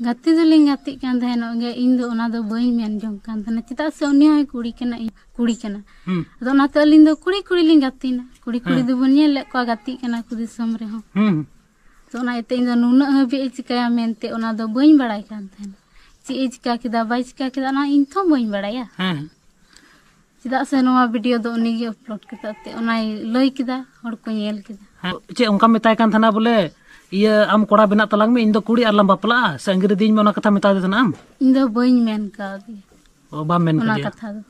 ᱜᱟᱛᱮ ᱫᱚᱞᱤᱧ ᱜᱟᱛᱮᱜ ᱠᱟᱱ ᱛᱟᱦᱮᱱᱚᱜ ᱜᱮᱭᱟ, ᱤᱧ ᱫᱚ ᱚᱱᱟ ᱫᱚ ᱵᱟᱹᱧ ᱢᱮᱱ ᱡᱚᱝ ᱠᱟᱱ ᱛᱟᱦᱮᱱᱟ, ᱪᱮᱫᱟᱜ ᱥᱮ ᱩᱱᱤ ᱦᱚᱸᱭ ᱠᱩᱲᱤ ᱠᱟᱱᱟ, ᱤᱧ ᱠᱩᱲᱤ ᱠᱟᱱᱟ᱾ ᱦᱩᱸ᱾ ᱟᱫᱚ ᱚᱱᱟᱛᱮ ᱟᱹᱞᱤᱧ ᱫᱚ ᱠᱩᱲᱤ ᱠᱩᱲᱤ ᱞᱤᱧ ᱜᱟᱛᱮᱭᱮᱱᱟ, ᱠᱩᱲᱤ ᱠᱩᱲᱤ ᱦᱮᱸ᱾ ᱫᱚᱵᱚᱱ ᱧᱮᱞ ᱞᱮᱫ ᱠᱚᱣᱟ ᱜᱟᱛᱮᱜ ᱠᱟᱱᱟ ᱠᱚ ᱫᱤᱥᱚᱢ ᱨᱮᱦᱚᱸ᱾ ᱦᱩᱸ᱾ ᱛᱚ ᱚᱱᱟ ᱤᱭᱟᱹᱛᱮ ᱤᱧ ᱫᱚ ᱱᱩᱱᱟᱹᱜ ᱦᱟᱹᱵᱤᱡ ᱮ ᱪᱤᱠᱟᱹᱭᱟ ᱢᱮᱱᱛᱮ ᱚᱱᱟ ᱫᱚ ᱵᱟᱹᱧ ᱵᱟᱲᱟᱭ ᱠᱟᱱ ᱛᱟᱦᱮᱱᱟ, ᱪᱮᱫ ᱮ ᱪᱤᱠᱟ ᱠᱮᱫᱟ ᱵᱟᱭ ᱪᱤᱠᱟ ᱠᱮᱫᱟ ᱚᱱᱟ ᱤᱧ ᱛᱷᱚ ᱵᱟᱹᱧ ᱵᱟᱲᱟᱭᱟ᱾ ᱦᱮᱸ᱾ ᱪᱮᱫᱟᱜ ᱥᱮ ᱱᱚᱣᱟ ᱵᱷᱤᱰᱤᱭᱳ ᱫᱚ ᱩᱱᱤ ᱜᱮ ᱟᱯᱞᱳᱰ ᱠᱮᱫᱟ, ᱛᱮ ᱚᱱᱟᱭ ᱞᱟᱹᱭ ᱠᱮᱫᱟ, ᱦᱚᱲ ᱠᱚ ᱧᱮᱞ ᱠᱮᱫᱟ᱾ ᱦᱮᱸ, ᱪᱮᱫ ᱚᱱᱠᱟᱢ ᱢᱮᱛᱟᱭ ᱠᱟᱱ ᱛᱟᱦᱮᱱᱟ ᱵᱚᱞᱮ, ᱤᱭᱟᱹ, ᱟᱢ ᱠᱚᱲᱟ ᱵᱮᱱᱟᱜ ᱛᱟᱞᱟᱝ ᱢᱮ, ᱤᱧ ᱫᱚ ᱠᱩᱲᱤ, ᱟᱨ ᱞᱟᱝ ᱵᱟᱯᱞᱟᱜᱼᱟ, ᱥᱮ ᱟᱸᱜᱤᱨ ᱤᱫᱤᱧ ᱢᱮ, ᱚᱱᱟ ᱠᱟᱛᱷᱟ ᱢᱮᱛᱟ ᱫᱮ ᱛᱟᱦᱮᱱᱟ ᱟᱢ? ᱤᱧ ᱫᱚ ᱵᱟᱹᱧ ᱢᱮᱱ ᱠᱟᱣᱫᱮᱭᱟ ᱚ, ᱵᱟᱢ ᱢᱮᱱ ᱚᱱᱟ ᱠᱟᱫᱮᱭᱟ? ᱠᱟᱛᱷᱟ ᱫᱚ᱾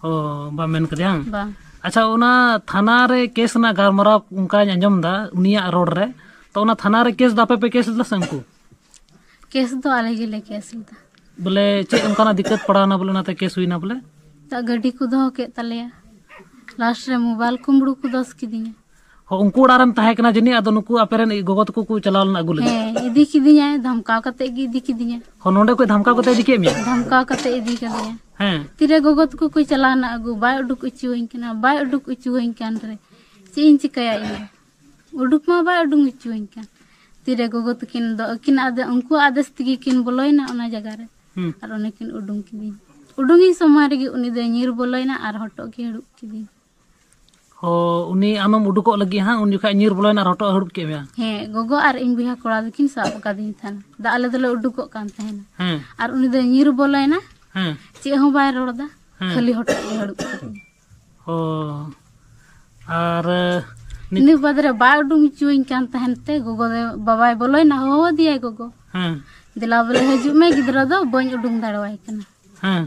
ᱚ, ᱵᱟᱢ ᱢᱮᱱ ᱠᱟᱫᱮᱭᱟ ᱵᱟᱝ? ᱵᱟᱝ᱾ ᱟᱪᱪᱷᱟ, ᱚᱱᱟ ᱛᱷᱟᱱᱟ ᱨᱮ ᱠᱮᱥ ᱨᱮᱱᱟᱜ ᱜᱟᱞᱢᱟᱨᱟᱣ ᱚᱱᱠᱟᱧ ᱟᱸᱡᱚᱢ ᱮᱫᱟ ᱩᱱᱤᱭᱟᱜ ᱨᱚᱲ ᱨᱮ, ᱛᱚ ᱚᱱᱟ ᱛᱷᱟᱱᱟ ᱨᱮ ᱠᱮᱥ ᱫᱚ ᱟᱯᱮ ᱯᱮ ᱠᱮᱥ ᱞᱮᱫᱟ ᱥᱮ ᱩᱱᱠᱩ? ᱠᱮᱥ ᱫᱚ ᱟᱞᱮ ᱜᱮᱞᱮ ᱠᱮᱥ ᱞᱮᱫᱟ᱾ ᱵᱚᱞᱮ ᱪᱮᱫ ᱚᱱᱠᱟᱱᱟᱜ ᱫᱤᱠᱠᱟᱹᱛ ᱯᱟᱲᱟᱣᱱᱟ ᱵᱚᱞᱮ ᱚᱱᱟᱛᱮ ᱠᱮᱥ ᱦᱩᱭᱱᱟ ᱵᱚᱞᱮ? ᱫᱟᱜ ᱜᱟᱹᱰᱤ ᱠᱚ ᱫᱚᱦᱚ ᱠᱮᱫ ᱛᱟᱞᱮᱭᱟ, ᱞᱟᱥᱴ ᱨᱮ ᱢᱳᱵᱟᱭᱤᱞ ᱠᱩᱢᱵᱽᱲᱩ ᱠᱚ ᱫᱚᱥ ᱠᱤᱫᱤᱧᱟ᱾ ᱦᱚᱸ, ᱩᱱᱠᱩ ᱚᱲᱟᱜ ᱨᱮᱢ ᱛᱟᱦᱮᱸ ᱠᱟᱱᱟ ᱡᱟᱹᱱᱤᱡ, ᱟᱫᱚ ᱱᱩᱠᱩ ᱟᱯᱮ ᱨᱮᱱ ᱜᱚᱜᱚ ᱛᱟᱠᱚ ᱠᱚ ᱪᱟᱞᱟᱣ ᱞᱮᱱᱟ ᱟᱹᱜᱩ ᱞᱟᱹᱜᱤᱫ? ᱦᱮᱸ, ᱤᱫᱤ ᱠᱤᱫᱤᱧᱟᱭ, ᱫᱷᱟᱢᱠᱟᱣ ᱠᱟᱛᱮ ᱜᱮ ᱤᱫᱤ ᱠᱤᱫᱤᱧᱟ᱾ ᱦᱚᱸ, ᱱᱚᱸᱰᱮ ᱠᱷᱚᱡ ᱫᱷᱟᱢᱠᱟᱣ ᱠᱟᱛᱮ ᱤᱫᱤ ᱠᱮᱫ ᱢᱮᱭᱟ? ᱫᱷᱟᱢᱠᱟᱣ ᱠᱟᱛᱮ ᱤᱫᱤ ᱠᱟᱫᱤᱧᱟ᱾ ᱦᱮᱸ᱾ ᱛᱤᱨᱮ ᱜᱚᱜᱚ ᱛᱟᱠᱚ ᱠᱚ ᱪᱟᱞᱟᱣ ᱮᱱᱟ ᱟᱹᱜᱩ, ᱵᱟᱭ ᱩᱰᱩᱠ ᱦᱚᱪᱚᱣᱟᱹᱧ ᱠᱟᱱᱟ, ᱵᱟᱭ ᱩᱰᱩᱠ ᱦᱚᱪᱚᱣᱟᱹᱧ ᱠᱟᱱ ᱨᱮ ᱪᱮᱫ ᱤᱧ ᱪᱤᱠᱟᱹᱭᱟ ᱤᱧ ᱫᱚ? ᱩᱰᱩᱠ ᱢᱟ ᱵᱟᱭ ᱩᱰᱩᱠ ᱦᱚᱪᱚᱣᱟᱹᱧ ᱠᱟᱱ᱾ ᱛᱤᱨᱮ ᱜᱚᱜᱚ ᱛᱟᱹᱠᱤᱱ ᱫᱚ ᱟᱹᱠᱤᱱ ᱟᱫᱮ-, ᱩᱱᱠᱩᱣᱟᱜ ᱟᱫᱮᱥ ᱛᱮᱜᱮ ᱠᱤᱱ ᱵᱚᱞᱚᱭᱮᱱᱟ ᱚᱱᱟ ᱡᱟᱭᱜᱟ ᱨᱮ᱾ ᱦᱩᱸ᱾ ᱟᱨ ᱚᱸᱰᱮ ᱠᱤᱱ ᱩᱰᱩᱝ ᱠᱤᱫᱤᱧ᱾ ᱩᱰᱩᱝᱤᱧ ᱥᱚᱢᱚᱭ ᱨᱮᱜᱮ ᱩᱱᱤ ᱫᱚᱭ ᱧᱤᱨ ᱵᱚᱞᱚᱭᱮᱱᱟ ᱟᱨ ᱦᱚᱴᱚᱜ ᱜᱮ ᱦᱟᱹᱲᱩᱵ ᱠᱤᱫᱤᱧ᱾ ᱦᱚᱸ, ᱩᱱᱤ ᱟᱢᱮᱢ ᱩᱰᱩᱠᱚᱜ ᱞᱟᱹᱜᱤᱫ ᱦᱟᱸᱜ, ᱩᱱ ᱡᱚᱠᱷᱟᱡ ᱧᱤᱨ ᱵᱚᱞᱚᱭᱮᱱᱟ ᱟᱨ ᱦᱚᱴᱚᱜ ᱦᱟᱹᱲᱩᱵ ᱠᱮᱫ ᱢᱮᱭᱟ? ᱦᱮᱸ, ᱜᱚᱜᱚ ᱟᱨ ᱤᱧ ᱵᱚᱭᱦᱟ ᱠᱚᱲᱟ ᱫᱚᱠᱤᱱ ᱥᱟᱵ ᱟᱠᱟᱫᱤᱧ ᱛᱟᱦᱮᱱᱟ᱾ ᱫᱟᱜ ᱟᱞᱮ ᱫᱚᱞᱮ ᱩᱰᱩᱠᱚᱜ ᱠᱟᱱ ᱛᱟᱦᱮᱱᱟ᱾ ᱦᱮᱸ᱾ ᱟᱨ ᱩᱱᱤ ᱫᱚᱭ ᱧᱤᱨ ᱵᱚᱞᱚᱭᱮᱱᱟ, ᱦᱮᱸ᱾ ᱪᱮᱫ ᱦᱚᱸ ᱵᱟᱭ ᱨᱚᱲ ᱮᱫᱟ, ᱦᱮᱸ᱾ ᱠᱷᱟᱹᱞᱤ ᱦᱚᱴᱚᱜ ᱜᱮ ᱦᱟᱹᱲᱩᱵ ᱠᱤᱫᱤᱧᱟ᱾ ᱚ, ᱟᱨ, ᱱᱤᱛ- ᱤᱱᱟᱹ ᱵᱟᱫᱽ ᱨᱮ ᱵᱟᱭ ᱩᱰᱩᱝ ᱦᱚᱪᱚᱣᱟᱹᱧ ᱠᱟᱱ ᱛᱟᱦᱮᱱ ᱛᱮ ᱜᱚᱜᱚ ᱫᱚ, ᱵᱟᱵᱟᱭ ᱵᱚᱞᱚᱭᱮᱱᱟ, ᱦᱚᱦᱚ ᱟᱫᱮᱭᱟᱭ ᱜᱚᱜᱚ᱾ ᱦᱮᱸ᱾ "ᱫᱮᱞᱟ ᱵᱚᱞᱮ ᱦᱤᱡᱩᱜ ᱢᱮ ᱜᱤᱫᱽᱨᱟᱹ ᱫᱚ, ᱵᱟᱹᱧ ᱩᱰᱩᱝ ᱫᱟᱲᱮᱣᱟᱭ ᱠᱟᱱᱟ᱾ ᱦᱮᱸ᱾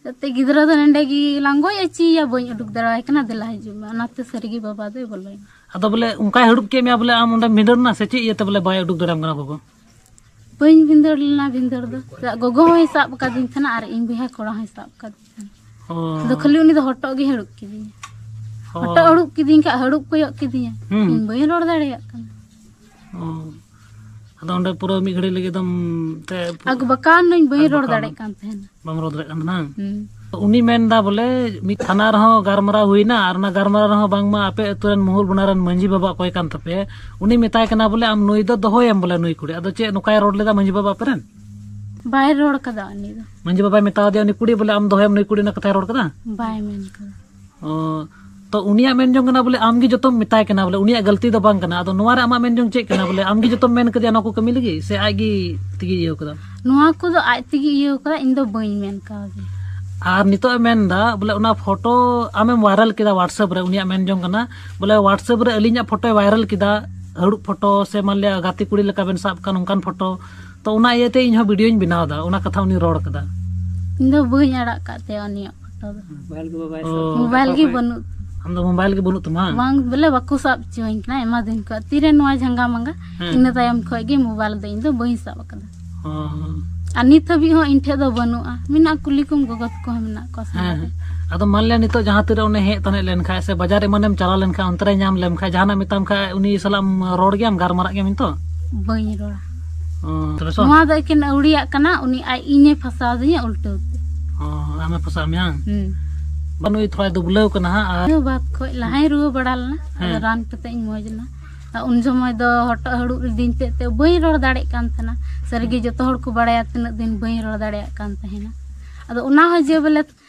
ᱡᱟᱛᱮ ᱜᱤᱫᱽᱨᱟᱹ ᱫᱚ ᱱᱚᱸᱰᱮ ᱜᱮ ᱞᱟᱝ ᱜᱚᱡ ᱦᱚᱪᱚᱭᱮᱭᱟ, ᱵᱟᱹᱧ ᱩᱰᱩᱠ ᱫᱟᱲᱮᱣᱟᱭ ᱠᱟᱱᱟ, ᱫᱮᱞᱟ ᱦᱤᱡᱩᱜ ᱢᱮ᱾" ᱚᱱᱟᱛᱮ ᱥᱟᱹᱨᱤᱜᱮ ᱵᱟᱵᱟ ᱫᱚᱭ ᱵᱚᱞᱚᱭᱮᱱᱟ᱾ ᱟᱫᱚ ᱵᱚᱞᱮ ᱚᱱᱠᱟᱭ ᱦᱟᱹᱲᱩᱵ ᱠᱮᱫ ᱢᱮᱭᱟ ᱵᱚᱞᱮ ᱟᱢ ᱚᱸᱰᱮᱢ ᱵᱷᱤᱸᱫᱟᱹᱲ ᱮᱱᱟ ᱥᱮ ᱪᱮᱫ ᱤᱭᱟᱹᱛᱮ ᱵᱚᱞᱮ ᱵᱟᱭ ᱩᱰᱩᱠ ᱫᱟᱲᱮᱭᱟᱢ ᱠᱟᱱᱟ ᱜᱚᱜᱚ? ᱵᱟᱹᱧ ᱵᱷᱤᱸᱫᱟᱹᱲ ᱞᱮᱱᱟ ᱵᱷᱤᱸᱫᱟᱹᱲ ᱫᱚ᱾ ᱪᱮᱫᱟᱜ ᱜᱚᱜᱚ ᱦᱚᱸᱭ ᱥᱟᱵ ᱟᱠᱟᱫᱤᱧ ᱛᱟᱦᱮᱱᱟ ᱟᱨ ᱤᱧ ᱵᱚᱭᱦᱟ ᱠᱚᱲᱟ ᱦᱚᱸᱭ ᱥᱟᱵ ᱟᱠᱟᱫᱤᱧ ᱛᱟᱦᱮᱱᱟ᱾ ᱚ᱾ ᱟᱫᱚ ᱠᱷᱟᱹᱞᱤ ᱩᱱᱤ ᱫᱚ ᱦᱚᱴᱚᱜ ᱜᱮ ᱦᱟᱹᱲᱩᱵ ᱠᱤᱫᱤᱧᱟ᱾ ᱚ᱾ ᱦᱚᱴᱚᱜ ᱦᱟᱹᱲᱩᱵ ᱠᱤᱫᱤᱧ ᱠᱷᱟᱡ ᱦᱟᱹᱲᱩᱵ ᱠᱚᱭᱚᱜ ᱠᱤᱫᱤᱧᱟ᱾ ᱦᱩᱸ᱾ ᱤᱧ ᱵᱟᱹᱧ ᱨᱚᱲ ᱫᱟᱲᱮᱭᱟᱜ ᱠᱟᱱᱟ᱾ ᱚ᱾ ᱟᱫᱚ ᱚᱸᱰᱮ ᱯᱩᱨᱟᱹ ᱢᱤᱫ ᱜᱷᱟᱹᱲᱤ ᱞᱟᱹᱜᱤᱫ ᱫᱚᱢ ᱛᱮ ᱟᱜᱩ ᱵᱟᱠᱟᱣ ᱱᱟᱹᱧ, ᱵᱟᱹᱧ ᱟᱜᱩ ᱨᱚᱲ ᱵᱟᱠᱟᱣ ᱫᱟᱲᱮᱭᱟᱜ ᱱᱟᱢ᱾ ᱠᱟᱱ ᱛᱟᱦᱮᱱᱟ᱾ ᱵᱟᱢ ᱨᱚᱲ ᱫᱟᱲᱮᱭᱟᱜ ᱠᱟᱱ ᱛᱟᱦᱮᱱᱟ? ᱦᱩᱸ᱾ ᱩᱱᱤ ᱢᱮᱱᱫᱟ ᱵᱚᱞᱮ ᱢᱤᱫ ᱛᱷᱟᱱᱟ ᱨᱮᱦᱚᱸ ᱜᱟᱞᱢᱟᱨᱟᱣ ᱦᱩᱭᱱᱟ ᱟᱨ ᱚᱱᱟ ᱜᱟᱞᱢᱟᱨᱟᱣ ᱨᱮᱦᱚᱸ ᱵᱟᱝᱢᱟ ᱟᱯᱮ ᱟᱹᱛᱩ ᱨᱮᱱ ᱢᱩᱦᱩᱞ ᱵᱚᱱᱟ ᱨᱮᱱ ᱢᱟᱹᱡᱷᱤ ᱵᱟᱵᱟ ᱚᱠᱚᱭ ᱠᱟᱱ ᱛᱟᱯᱮᱭᱟ, ᱩᱱᱤ ᱢᱮᱛᱟᱭ ᱠᱟᱱᱟ ᱵᱚᱞᱮ ᱟᱢ ᱱᱩᱭ ᱫᱚ ᱫᱚᱦᱚᱭᱮᱢ ᱵᱚᱞᱮ ᱱᱩᱭ ᱠᱩᱲᱤ᱾ ᱟᱫᱚ ᱪᱮᱫ ᱱᱚᱝᱠᱟᱭ ᱨᱚᱲ ᱞᱮᱫᱟ ᱢᱟᱹᱡᱷᱤ ᱵᱟᱵᱟ ᱟᱯᱮ ᱨᱮᱱ? ᱵᱟᱭ ᱨᱚᱲ ᱠᱟᱫᱟ ᱩᱱᱤ ᱫᱚ᱾ ᱢᱟᱹᱡᱷᱤ ᱵᱟᱵᱟᱭ ᱢᱮᱛᱟᱣ ᱫᱮᱭᱟ ᱩᱱᱤ ᱠᱩᱲᱤ ᱵᱚᱞᱮ ᱟᱢ ᱫᱚᱦᱚᱭᱮᱢ ᱱᱩᱭ ᱠᱩᱲᱤ ᱚᱱᱟ ᱠᱟᱛᱷᱟᱭ ᱨᱚᱲ ᱠᱟᱫᱟ? ᱵᱟᱭ ᱢᱮᱱ ᱠᱟᱫᱟ᱾ ᱚ, ᱛᱚ ᱩᱱᱤᱭᱟᱜ ᱢᱮᱱ ᱡᱚᱝ ᱠᱟᱱᱟ ᱵᱚᱞᱮ ᱟᱢ ᱜᱮ ᱡᱚᱛᱚᱢ ᱢᱮᱛᱟᱭ ᱠᱟᱱᱟ ᱵᱚᱞᱮ ᱩᱱᱤᱭᱟᱜ ᱜᱟᱹᱞᱛᱤ ᱫᱚ ᱵᱟᱝ ᱠᱟᱱᱟ᱾ ᱟᱫᱚ ᱱᱚᱣᱟ ᱨᱮ ᱟᱢᱟᱜ ᱢᱮᱱ ᱡᱚᱝ ᱪᱮᱫ ᱠᱟᱱᱟ ᱵᱚᱞᱮ ᱟᱢ ᱜᱮ ᱡᱚᱛᱚᱢ ᱢᱮᱱ ᱠᱟᱫᱮᱭᱟ ᱱᱚᱣᱟ ᱠᱚ ᱠᱟᱹᱢᱤ ᱞᱟᱹᱜᱤᱫ ᱥᱮ ᱟᱡ ᱜᱮ ᱛᱮᱜᱮ ᱤᱭᱟᱹ ᱠᱟᱫᱟ? ᱱᱚᱣᱟ ᱠᱚᱫᱚ ᱟᱡ ᱛᱮᱜᱮ ᱤᱭᱟᱹ ᱠᱟᱫᱟ, ᱤᱧ ᱫᱚ ᱵᱟᱹᱧ ᱢᱮᱱ ᱠᱟᱣᱫᱮᱭᱟ᱾ ᱟᱨ ᱱᱤᱛᱚᱜ ᱮ ᱢᱮᱱ ᱫᱟ ᱵᱚᱞᱮ ᱚᱱᱟ ᱯᱷᱳᱴᱳ ᱟᱢᱮᱢ ᱵᱷᱟᱭᱨᱟᱞ ᱠᱮᱫᱟ WhatsApp ᱨᱮ, ᱩᱱᱤᱭᱟᱜ ᱢᱮᱱ ᱡᱚᱝ ᱠᱟᱱᱟ ᱵᱚᱞᱮ WhatsApp ᱨᱮ ᱟᱹᱞᱤᱧᱟᱜ ᱯᱷᱳᱴᱳᱭ ᱵᱷᱟᱭᱨᱟᱞ ᱠᱮᱫᱟ, ᱦᱟᱹᱲᱩᱵ ᱯᱷᱳᱴᱳ ᱥᱮ ᱢᱟᱱ ᱞᱤᱭᱟ ᱜᱟᱛᱮ ᱠᱩᱲᱤ ᱞᱮᱠᱟ ᱵᱮᱱ ᱥᱟᱵ ᱠᱟᱱ ᱚᱱᱠᱟᱱ ᱯᱷᱳᱴᱳ᱾ ᱛᱚ ᱚᱱᱟ ᱤᱭᱟᱹᱛᱮ ᱤᱧ ᱦᱚᱸ ᱵᱷᱤᱰᱤᱭᱳᱧ ᱵᱮᱱᱟᱣ ᱮᱫᱟ, ᱚᱱᱟ ᱠᱟᱛᱷᱟ ᱩᱱᱤ ᱨᱚᱲ ᱠᱟᱫᱟ᱾ ᱤᱧ ᱫᱚ ᱵᱟᱹᱧ ᱟᱲᱟᱜ ᱠᱟᱜ ᱛᱟᱭᱟ ᱩᱱᱤᱭᱟᱜ ᱯᱷᱳᱴᱳ ᱫᱚ᱾ ᱢᱳᱵᱟᱭᱤᱞ ᱜᱮ ᱵᱟᱵᱟᱭ ᱚ᱾ ᱥᱟᱵ ᱢᱳᱵᱟᱭᱤᱞ ᱜᱮ ᱵᱟᱹᱱᱩᱜ ᱟᱢ ᱫᱚ ᱢᱳᱵᱟᱭᱤᱞ ᱜᱮ ᱵᱟᱹᱱᱩᱜ ᱛᱟᱢᱟ? ᱵᱟᱝ ᱵᱚᱞᱮ, ᱵᱟᱠᱚ ᱥᱟᱵ ᱦᱚᱪᱚᱣᱟᱹᱧ ᱠᱟᱱᱟ ᱟᱭᱢᱟ ᱫᱤᱱ ᱠᱷᱚᱱ᱾ ᱛᱤᱨᱮ ᱱᱚᱣᱟ ᱡᱷᱟᱸᱜᱟ ᱢᱟᱸᱜᱟ, ᱦᱮᱸ᱾ ᱤᱱᱟᱹ ᱛᱟᱭᱚᱢ ᱠᱷᱚᱱ ᱜᱮ ᱢᱳᱵᱟᱭᱤᱞ ᱫᱚ ᱤᱧ ᱫᱚ ᱵᱟᱹᱧ ᱥᱟᱵ ᱟᱠᱟᱫᱟ᱾ ᱚ᱾ ᱟᱨ ᱱᱤᱛ ᱦᱟᱹᱵᱤᱡ ᱦᱚᱸ ᱤᱧ ᱴᱷᱮᱡ ᱫᱚ ᱵᱟᱹᱱᱩᱜᱼᱟ᱾ ᱢᱮᱱᱟᱜ ᱠᱩᱞᱤ ᱠᱚᱢ, ᱜᱚᱜᱚ ᱛᱟᱠᱚ ᱦᱚᱸ ᱢᱮᱱᱟᱜ ᱠᱚᱣᱟ ᱥᱟᱸᱜᱮ ᱦᱮᱸ᱾ ᱨᱮ᱾ ᱟᱫᱚ ᱢᱟᱱ ᱞᱤᱭᱟ ᱱᱤᱛᱚᱜ ᱡᱟᱦᱟᱸ ᱛᱤᱨᱮ ᱩᱱᱤ ᱦᱮᱡ ᱛᱟᱱᱮᱡ ᱞᱮᱱᱠᱷᱟᱡ ᱥᱮ ᱵᱟᱡᱟᱨ ᱮᱢᱟᱱᱮᱢ ᱪᱟᱞᱟᱣ ᱞᱮᱱᱠᱷᱟᱡ, ᱚᱱᱛᱮ ᱨᱮ ᱧᱟᱢ ᱞᱮᱢ ᱠᱷᱟᱡ, ᱡᱟᱦᱟᱱᱟᱜ ᱢᱮᱛᱟᱢ ᱠᱷᱟᱡ, ᱩᱱᱤ ᱥᱟᱞᱟᱜ ᱮᱢ ᱨᱚᱲ ᱜᱮᱭᱟᱢ, ᱜᱟᱨᱢᱟᱨᱟᱜ ᱜᱮᱭᱟᱢ ᱱᱤᱛᱚᱜ? ᱵᱟᱹᱧ ᱨᱚᱲᱟ᱾ ᱚ, ᱛᱚᱵᱮ ᱥᱚ? ᱱᱚᱣᱟ ᱫᱚ ᱮᱠᱮᱱ ᱟᱹᱣᱲᱤᱭᱟᱜ ᱠᱟᱱᱟ, ᱩᱱᱤ ᱟᱡ ᱤᱧᱮ ᱯᱷᱟᱥᱟᱣ ᱫᱤᱧᱟ ᱩᱞᱴᱟᱹᱣ ᱛᱮ᱾ ᱚ, ᱟᱢᱮ ᱯᱷᱟᱥᱟᱣ ᱢᱮᱭᱟ? ᱦᱩᱸ᱾ ᱵᱟ, ᱱᱩᱭ ᱛᱷᱚᱲᱟᱭ ᱫᱩᱵᱽᱞᱟᱹᱣ ᱠᱟᱱᱟ ᱦᱟᱸᱜ, ᱟᱨ ᱤᱱᱟᱹ ᱵᱟᱫ ᱠᱷᱚᱡ ᱞᱟᱦᱟᱧ ᱨᱩᱣᱟᱹ ᱵᱟᱲᱟ ᱞᱮᱱᱟ, ᱟᱫᱚ ᱦᱮᱸ᱾ ᱨᱟᱱ ᱠᱟᱛᱮ ᱤᱧ ᱢᱚᱡᱽ ᱮᱱᱟ᱾ ᱟᱨ ᱩᱱ ᱡᱚᱢᱚᱭ ᱫᱚ ᱦᱚᱴᱚᱜ ᱦᱟᱹᱲᱩᱵ ᱞᱤᱫᱤᱧ ᱛᱮ ᱛᱮ ᱵᱟᱹᱧ ᱨᱚᱲ ᱫᱟᱲᱮᱭᱟᱜ ᱠᱟᱱ ᱛᱟᱦᱮᱱᱟ᱾ ᱥᱟᱹᱨᱤᱜᱮ ᱡᱚᱛᱚ ᱦᱚᱲ ᱠᱚ ᱵᱟᱲᱟᱭᱟ ᱛᱤᱱᱟᱹᱜ ᱫᱤᱱ ᱵᱟᱹᱧ ᱨᱚᱲ ᱫᱟᱲᱮᱭᱟᱜ ᱠᱟᱱ ᱛᱟᱦᱮᱱᱟ᱾ ᱟᱫᱚ ᱚᱱᱟ ᱦᱚᱸ ᱡᱮ ᱵᱚᱞᱮ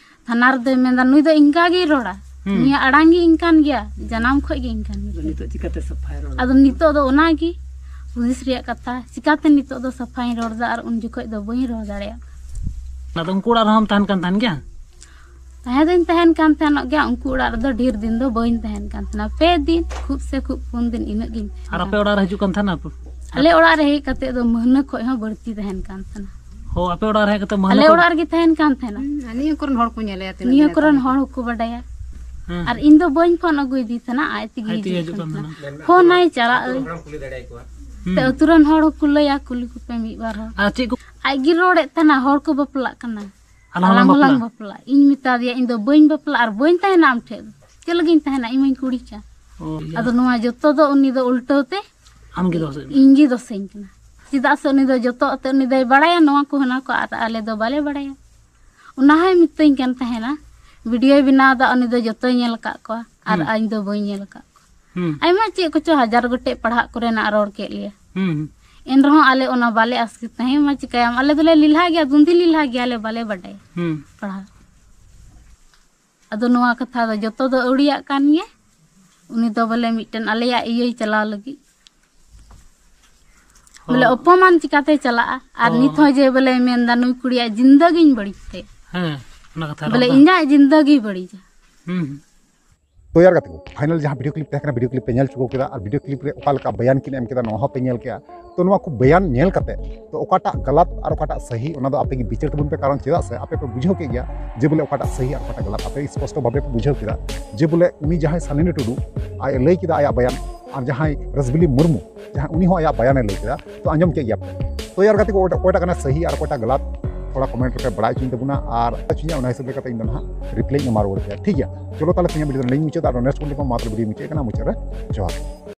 ᱛᱷᱟᱱᱟ ᱨᱮᱫᱚᱭ ᱢᱮᱱᱫᱟ, "ᱱᱩᱭ ᱫᱚ ᱤᱱᱠᱟ ᱜᱮᱭ ᱨᱚᱲᱟ, ᱦᱩᱸ᱾ ᱱᱩᱭᱟᱜ ᱟᱲᱟᱝ ᱜᱮ ᱤᱱᱠᱟᱱ ᱜᱮᱭᱟ, ᱡᱟᱱᱟᱢ ᱠᱷᱚᱡ ᱜᱮ ᱤᱱᱠᱟᱱ ᱜᱮᱭᱟ᱾" ᱱᱤᱛᱚᱜ ᱪᱤᱠᱟᱹᱛᱮ ᱥᱟᱯᱷᱟᱭ ᱨᱚᱲ? ᱟᱫᱚ ᱱᱤᱛᱚᱜ ᱫᱚ ᱚᱱᱟᱜᱮ ᱦᱩᱫᱤᱥ ᱨᱮᱭᱟᱜ ᱠᱟᱛᱷᱟ, ᱪᱤᱠᱟᱛᱮ ᱱᱤᱛᱚᱜ ᱫᱚ ᱥᱟᱯᱷᱟᱧ ᱨᱚᱲ ᱮᱫᱟ ᱟᱨ ᱩᱱ ᱡᱚᱠᱷᱚᱡ ᱫᱚ ᱵᱟᱹᱧ ᱨᱚᱲ ᱫᱟᱲᱮᱭᱟᱜ ᱠᱟᱱᱟ᱾ ᱟᱫᱚ ᱩᱱᱠᱩ ᱚᱲᱟᱜ ᱨᱮᱦᱚᱸᱢ ᱛᱟᱦᱮᱱ ᱠᱟᱱ ᱛᱟᱦᱮᱱ ᱜᱮᱭᱟ? ᱛᱟᱦᱮᱸ ᱫᱚᱧ ᱛᱟᱦᱮᱱ ᱠᱟᱱ ᱛᱟᱦᱮᱱᱚᱜ ᱜᱮᱭᱟ, ᱩᱱᱠᱩ ᱚᱲᱟᱜ ᱨᱮᱫᱚ ᱰᱷᱮᱨ ᱫᱤᱱ ᱫᱚ ᱵᱟᱹᱧ ᱛᱟᱦᱮᱱ ᱠᱟᱱ ᱛᱟᱦᱮᱱᱟ᱾ ᱯᱮ ᱫᱤᱱ, ᱠᱷᱩᱵ ᱥᱮ ᱠᱷᱩᱵ ᱯᱩᱱ ᱫᱤᱱ, ᱤᱱᱟᱹᱜ ᱜᱤᱧ ᱛᱟᱦᱮᱱ ᱟᱨ ᱟᱯᱮ ᱠᱟᱱ ᱚᱲᱟᱜ ᱨᱮ ᱦᱤᱡᱩᱜ ᱠᱟᱱ ᱛᱟᱦᱮᱱᱟ? ᱟᱞᱮ ᱚᱲᱟᱜ ᱨᱮ ᱦᱮᱡ ᱠᱟᱛᱮ ᱫᱚ ᱢᱟᱹᱦᱱᱟᱹ ᱠᱷᱚᱡ ᱦᱚᱸ ᱵᱟᱹᱲᱛᱤ ᱛᱟᱦᱮᱱ ᱠᱟᱱ ᱛᱟᱦᱮᱱᱟ᱾ ᱦᱳ, ᱟᱯᱮ ᱚᱲᱟᱜ ᱨᱮ ᱦᱮᱡ ᱠᱟᱛᱮ ᱢᱟᱹᱦᱱᱟᱹ ᱟᱞᱮ ᱠᱚ- ᱚᱲᱟᱜ ᱨᱮᱜᱮ ᱛᱟᱦᱮᱱ ᱠᱟᱱ ᱛᱟᱦᱮᱱᱟ᱾ ᱦᱩᱸ, ᱟᱨ ᱱᱤᱭᱟᱹ ᱠᱚᱨᱮᱱ ᱦᱚᱲ ᱠᱚ ᱧᱮᱞᱮᱭᱟ ᱛᱤᱱᱟᱹᱜ ᱱᱤᱭᱟᱹ ᱫᱤᱱᱮ ᱠᱚᱨᱮᱱ ᱛᱟᱦᱮᱱᱟ᱾ ᱦᱚᱲ ᱦᱚᱸᱠᱚ ᱵᱟᱰᱟᱭᱟ᱾ ᱦᱮᱸ᱾ ᱟᱨ ᱤᱧ ᱫᱚ ᱵᱟᱹᱧ ᱯᱷᱳᱱ ᱟᱹᱜᱩᱭᱮᱫᱤ ᱛᱟᱦᱮᱱᱟ, ᱟᱡ ᱛᱮᱜᱮ ᱟᱡ ᱛᱮᱜᱮ ᱦᱤᱡᱩᱜ ᱦᱤᱡᱩᱜ ᱠᱟᱱ ᱠᱟᱱ ᱛᱟᱦᱮᱱᱟ᱾ ᱛᱟᱦᱮᱱᱟ᱾ ᱯᱷᱳᱱᱟᱭ, ᱪᱟᱞᱟᱜ ᱟᱹᱧ᱾ ᱦᱩᱸ᱾ ᱛᱮ ᱟᱹᱛᱩ ᱨᱮᱱ ᱦᱚᱲ ᱦᱚᱸᱠᱚ ᱞᱟᱹᱭᱟ, ᱠᱩᱞᱤ ᱠᱚᱯᱮ ᱢᱤᱫ ᱵᱟᱨ ᱦᱚᱲ᱾ ᱟᱨ ᱪᱮᱫ ᱠᱚ ᱟᱡ ᱜᱮ ᱨᱚᱲᱮᱫ ᱛᱟᱦᱮᱱᱟ, ᱦᱚᱲ ᱠᱚ ᱵᱟᱯᱞᱟᱜ ᱠᱟᱱᱟ᱾ ᱟᱞᱟᱝ ᱦᱚᱞᱟᱝ ᱟᱞᱟᱝ ᱦᱚᱞᱟᱝ ᱵᱟᱯᱞᱟ᱾ ᱵᱟᱯᱞᱟ᱾ ᱤᱧ ᱢᱮᱛᱟ ᱫᱮᱭᱟ, ᱤᱧ ᱫᱚ ᱵᱟᱹᱧ ᱵᱟᱯᱞᱟ ᱟᱨ ᱵᱟᱹᱧ ᱛᱟᱦᱮᱱᱟ ᱟᱢ ᱴᱷᱮᱡ ᱫᱚ᱾ ᱪᱮᱫ ᱞᱟᱹᱜᱤᱫ ᱤᱧ ᱛᱟᱦᱮᱱᱟ? ᱤᱧ ᱢᱟᱧ ᱠᱩᱲᱤ ᱠᱟᱱ᱾ ᱚ, ᱤᱭᱟᱹ᱾ ᱟᱫᱚ ᱱᱚᱣᱟ ᱡᱚᱛᱚ ᱫᱚ ᱩᱱᱤ ᱫᱚ ᱩᱞᱴᱟᱹᱣ ᱛᱮ ᱟᱢ ᱜᱮ ᱫᱚᱥ ᱮᱫ ᱢᱮ᱾ ᱤᱧ ᱜᱮ ᱫᱚᱥᱮᱧ ᱠᱟᱱᱟ᱾ ᱪᱮᱫᱟᱜ ᱥᱮ ᱩᱱᱤ ᱫᱚ ᱡᱚᱛᱚ ᱟᱛᱮ ᱩᱱᱤ ᱫᱚᱭ ᱵᱟᱲᱟᱭᱟ ᱱᱚᱣᱟ ᱠᱚ ᱦᱟᱱᱟ ᱠᱚ, ᱟᱨ ᱟᱞᱮ ᱫᱚ ᱵᱟᱞᱮ ᱵᱟᱲᱟᱭᱟ᱾ ᱚᱱᱟ ᱦᱚᱸᱭ ᱢᱤᱛᱟᱹᱧ ᱠᱟᱱ ᱛᱟᱦᱮᱱᱟ, ᱵᱷᱤᱰᱤᱭᱳᱭ ᱵᱮᱱᱟᱣ ᱮᱫᱟ, ᱩᱱᱤ ᱫᱚ ᱡᱚᱛᱚᱭ ᱧᱮᱞ ᱟᱠᱟᱫ ᱠᱚᱣᱟ ᱟᱨ ᱦᱩᱸ᱾ ᱤᱧ ᱫᱚ ᱵᱟᱹᱧ ᱧᱮᱞ ᱟᱠᱟᱫ ᱠᱚᱣᱟ᱾ ᱦᱩᱸ᱾ ᱟᱭᱢᱟ ᱪᱮᱫ ᱠᱚᱪᱚ ᱦᱟᱡᱟᱨ ᱜᱚᱴᱮᱡ ᱯᱟᱲᱦᱟᱜ ᱠᱚᱨᱮᱱᱟᱜ ᱨᱚᱲ ᱠᱮᱫ ᱞᱮᱭᱟ᱾ ᱦᱩᱸ, ᱦᱩᱸ, ᱮᱱᱨᱮᱦᱚᱸ ᱟᱞᱮ ᱚᱱᱟ ᱵᱟᱞᱮ ᱟᱥᱠᱮᱛ ᱛᱟᱦᱮᱸ, ᱢᱟ ᱪᱤᱠᱟᱹᱭᱟᱢ, ᱟᱞᱮ ᱫᱚᱞᱮ ᱞᱮᱞᱦᱟ ᱜᱮᱭᱟ, ᱫᱩᱸᱫᱷᱤ ᱞᱮᱞᱦᱟ ᱜᱮᱭᱟᱞᱮ, ᱵᱟᱞᱮ ᱵᱟᱰᱟᱭᱟ ᱦᱩᱸ᱾ ᱯᱟᱲᱦᱟᱣ᱾ ᱟᱫᱚ ᱱᱚᱣᱟ ᱠᱟᱛᱷᱟ ᱫᱚ ᱡᱚᱛᱚ ᱫᱚ ᱟᱹᱣᱲᱤᱭᱟᱜ ᱠᱟᱱ ᱜᱮᱭᱟ᱾ ᱩᱱᱤ ᱫᱚ ᱵᱚᱞᱮ ᱢᱤᱫᱴᱮᱱ ᱟᱞᱮᱭᱟᱜ ᱤᱭᱟᱹᱭ ᱪᱟᱞᱟᱣ ᱞᱟᱹᱜᱤᱫ, ᱵᱚᱞᱮ ᱦᱚᱸ᱾ ᱚᱯᱚᱢᱟᱱ ᱪᱤᱠᱟᱛᱮ ᱪᱟᱞᱟᱜᱼᱟ? ᱟᱨ ᱦᱚᱸ᱾ ᱱᱤᱛ ᱦᱚᱸ ᱡᱮ ᱵᱚᱞᱮ ᱢᱮᱱᱫᱟ ᱱᱩᱭ ᱠᱩᱲᱤᱭᱟᱜ ᱡᱤᱱᱫᱟᱹᱜᱤᱧ ᱵᱟᱹᱲᱤᱡ ᱛᱟᱭᱟ, ᱦᱮᱸ, ᱚᱱᱟ ᱠᱟᱛᱷᱟ ᱵᱚᱞᱮ ᱨᱚᱲ ᱫᱟ᱾ ᱤᱧᱟᱹᱜ ᱡᱤᱱᱫᱟᱹᱜᱤ ᱵᱟᱹᱲᱤᱡᱟ᱾ ᱦᱩᱸ, ᱦᱩᱸ᱾ ᱛᱚ ᱭᱟᱨ ᱜᱟᱛᱮ ᱠᱚ, ᱯᱷᱟᱭᱱᱟᱞ ᱡᱟᱦᱟᱸ ᱵᱷᱤᱰᱤᱭᱳ ᱠᱞᱤᱯ ᱛᱟᱦᱮᱸ ᱠᱟᱱᱟ, ᱵᱷᱤᱰᱤᱭᱳ ᱠᱞᱤᱯ ᱯᱮ ᱧᱮᱞ ᱪᱩᱠᱟᱹᱣ ᱠᱮᱫᱟ, ᱟᱨ ᱵᱷᱤᱰᱤᱭᱳ ᱠᱞᱤᱯ ᱨᱮ ᱚᱠᱟ ᱞᱮᱠᱟ ᱵᱟᱭᱟᱱ ᱠᱤᱱ ᱮᱢ ᱠᱮᱫᱟ, ᱱᱚᱣᱟ ᱦᱚᱸ ᱯᱮ ᱧᱮᱞ ᱠᱮᱫᱟ᱾ ᱛᱚ ᱱᱚᱣᱟ ᱠᱚ ᱵᱟᱭᱟᱱ ᱧᱮᱞ ᱠᱟᱛᱮ, ᱛᱚ ᱚᱠᱟᱴᱟᱜ ᱜᱟᱞᱟᱛ ᱟᱨ ᱚᱠᱟᱴᱟᱜ ᱥᱟᱹᱦᱤ, ᱚᱱᱟ ᱫᱚ ᱟᱯᱮ ᱜᱮ ᱵᱤᱪᱟᱹᱨ ᱛᱟᱵᱚᱱ ᱯᱮ, ᱠᱟᱨᱚᱱ ᱪᱮᱫᱟᱜ ᱥᱮ ᱟᱯᱮ ᱯᱮ ᱵᱩᱡᱷᱟᱹᱣ ᱠᱮᱫ ᱜᱮᱭᱟ ᱡᱮ ᱵᱚᱞᱮ ᱚᱠᱟᱴᱟᱜ ᱥᱟᱹᱦᱤ ᱟᱨ ᱚᱠᱟᱴᱟᱜ ᱜᱟᱞᱟᱛ᱾ ᱟᱯᱮ ᱥᱯᱚᱥᱴᱚ ᱵᱷᱟᱵᱮ ᱯᱮ ᱵᱩᱡᱷᱟᱹᱣ ᱠᱮᱫᱟ ᱡᱮ ᱵᱚᱞᱮ ᱩᱱᱤ ᱡᱟᱦᱟᱸᱭ ᱥᱟᱞᱤᱱᱤ ᱴᱩᱰᱩ ᱟᱡ ᱮ ᱞᱟᱹᱭ ᱠᱮᱫᱟ ᱟᱭᱟᱜ ᱵᱟᱭᱟᱱ, ᱟᱨ ᱡᱟᱦᱟᱸᱭ ᱨᱟᱥᱵᱤᱞᱤ ᱢᱩᱨᱢᱩ, ᱡᱟᱦᱟᱸ ᱩᱱᱤ ᱦᱚᱸ ᱟᱭᱟᱜ ᱵᱟᱭᱟᱱ ᱮ ᱞᱟᱹᱭ ᱠᱮᱫᱟ᱾ ᱛᱚ ᱟᱸᱡᱚᱢ ᱠᱮᱫ ᱜᱮᱭᱟ ᱯᱮ᱾ ᱛᱚ ᱭᱟᱨ ᱜᱟᱛᱮ ᱠᱚ, ᱚᱠᱚᱭᱴᱟᱜ, ᱚᱠᱚᱭᱴᱟᱜ ᱠᱟᱱᱟ ᱥᱟᱹᱦᱤ ᱟᱨ ᱚᱠᱚᱭᱴᱟᱜ ᱜᱟᱞᱟᱛ, ᱛᱷᱚᱲᱟ ᱠᱚᱢᱮᱱᱴ ᱨᱮᱯᱮ ᱵᱟᱲᱟᱭ ᱦᱚᱪᱚᱧ ᱛᱟᱵᱚᱱᱟ, ᱟᱨ ᱦᱚᱪᱚᱧᱟ, ᱚᱱᱟ ᱦᱤᱥᱟᱹᱵ ᱞᱮᱠᱟᱛᱮ ᱤᱧ ᱫᱚ ᱱᱟᱦᱟᱜ ᱨᱤᱯᱞᱟᱭ ᱤᱧ ᱮᱢᱟ ᱨᱩᱣᱟᱹᱲ ᱯᱮᱭᱟ, ᱴᱷᱤᱠ ᱜᱮᱭᱟ? ᱪᱚᱞᱚ ᱛᱟᱦᱞᱮ ᱛᱮᱦᱮᱧᱟᱜ ᱵᱷᱤᱰᱤᱭᱳ ᱫᱚ ᱱᱚᱰᱮᱧ ᱢᱩᱪᱟᱹᱫᱟ, ᱟᱨ ᱱᱮᱠᱥᱴ ᱵᱷᱤᱰᱤᱭᱳ ᱢᱟ ᱛᱟᱦᱞᱮ ᱵᱷᱤᱰᱤᱭᱳ ᱢᱩᱪᱟᱹᱫ ᱠᱟᱱᱟ, ᱢᱩᱪᱟᱹᱫ ᱨᱮ ᱡᱚᱦᱟᱨ᱾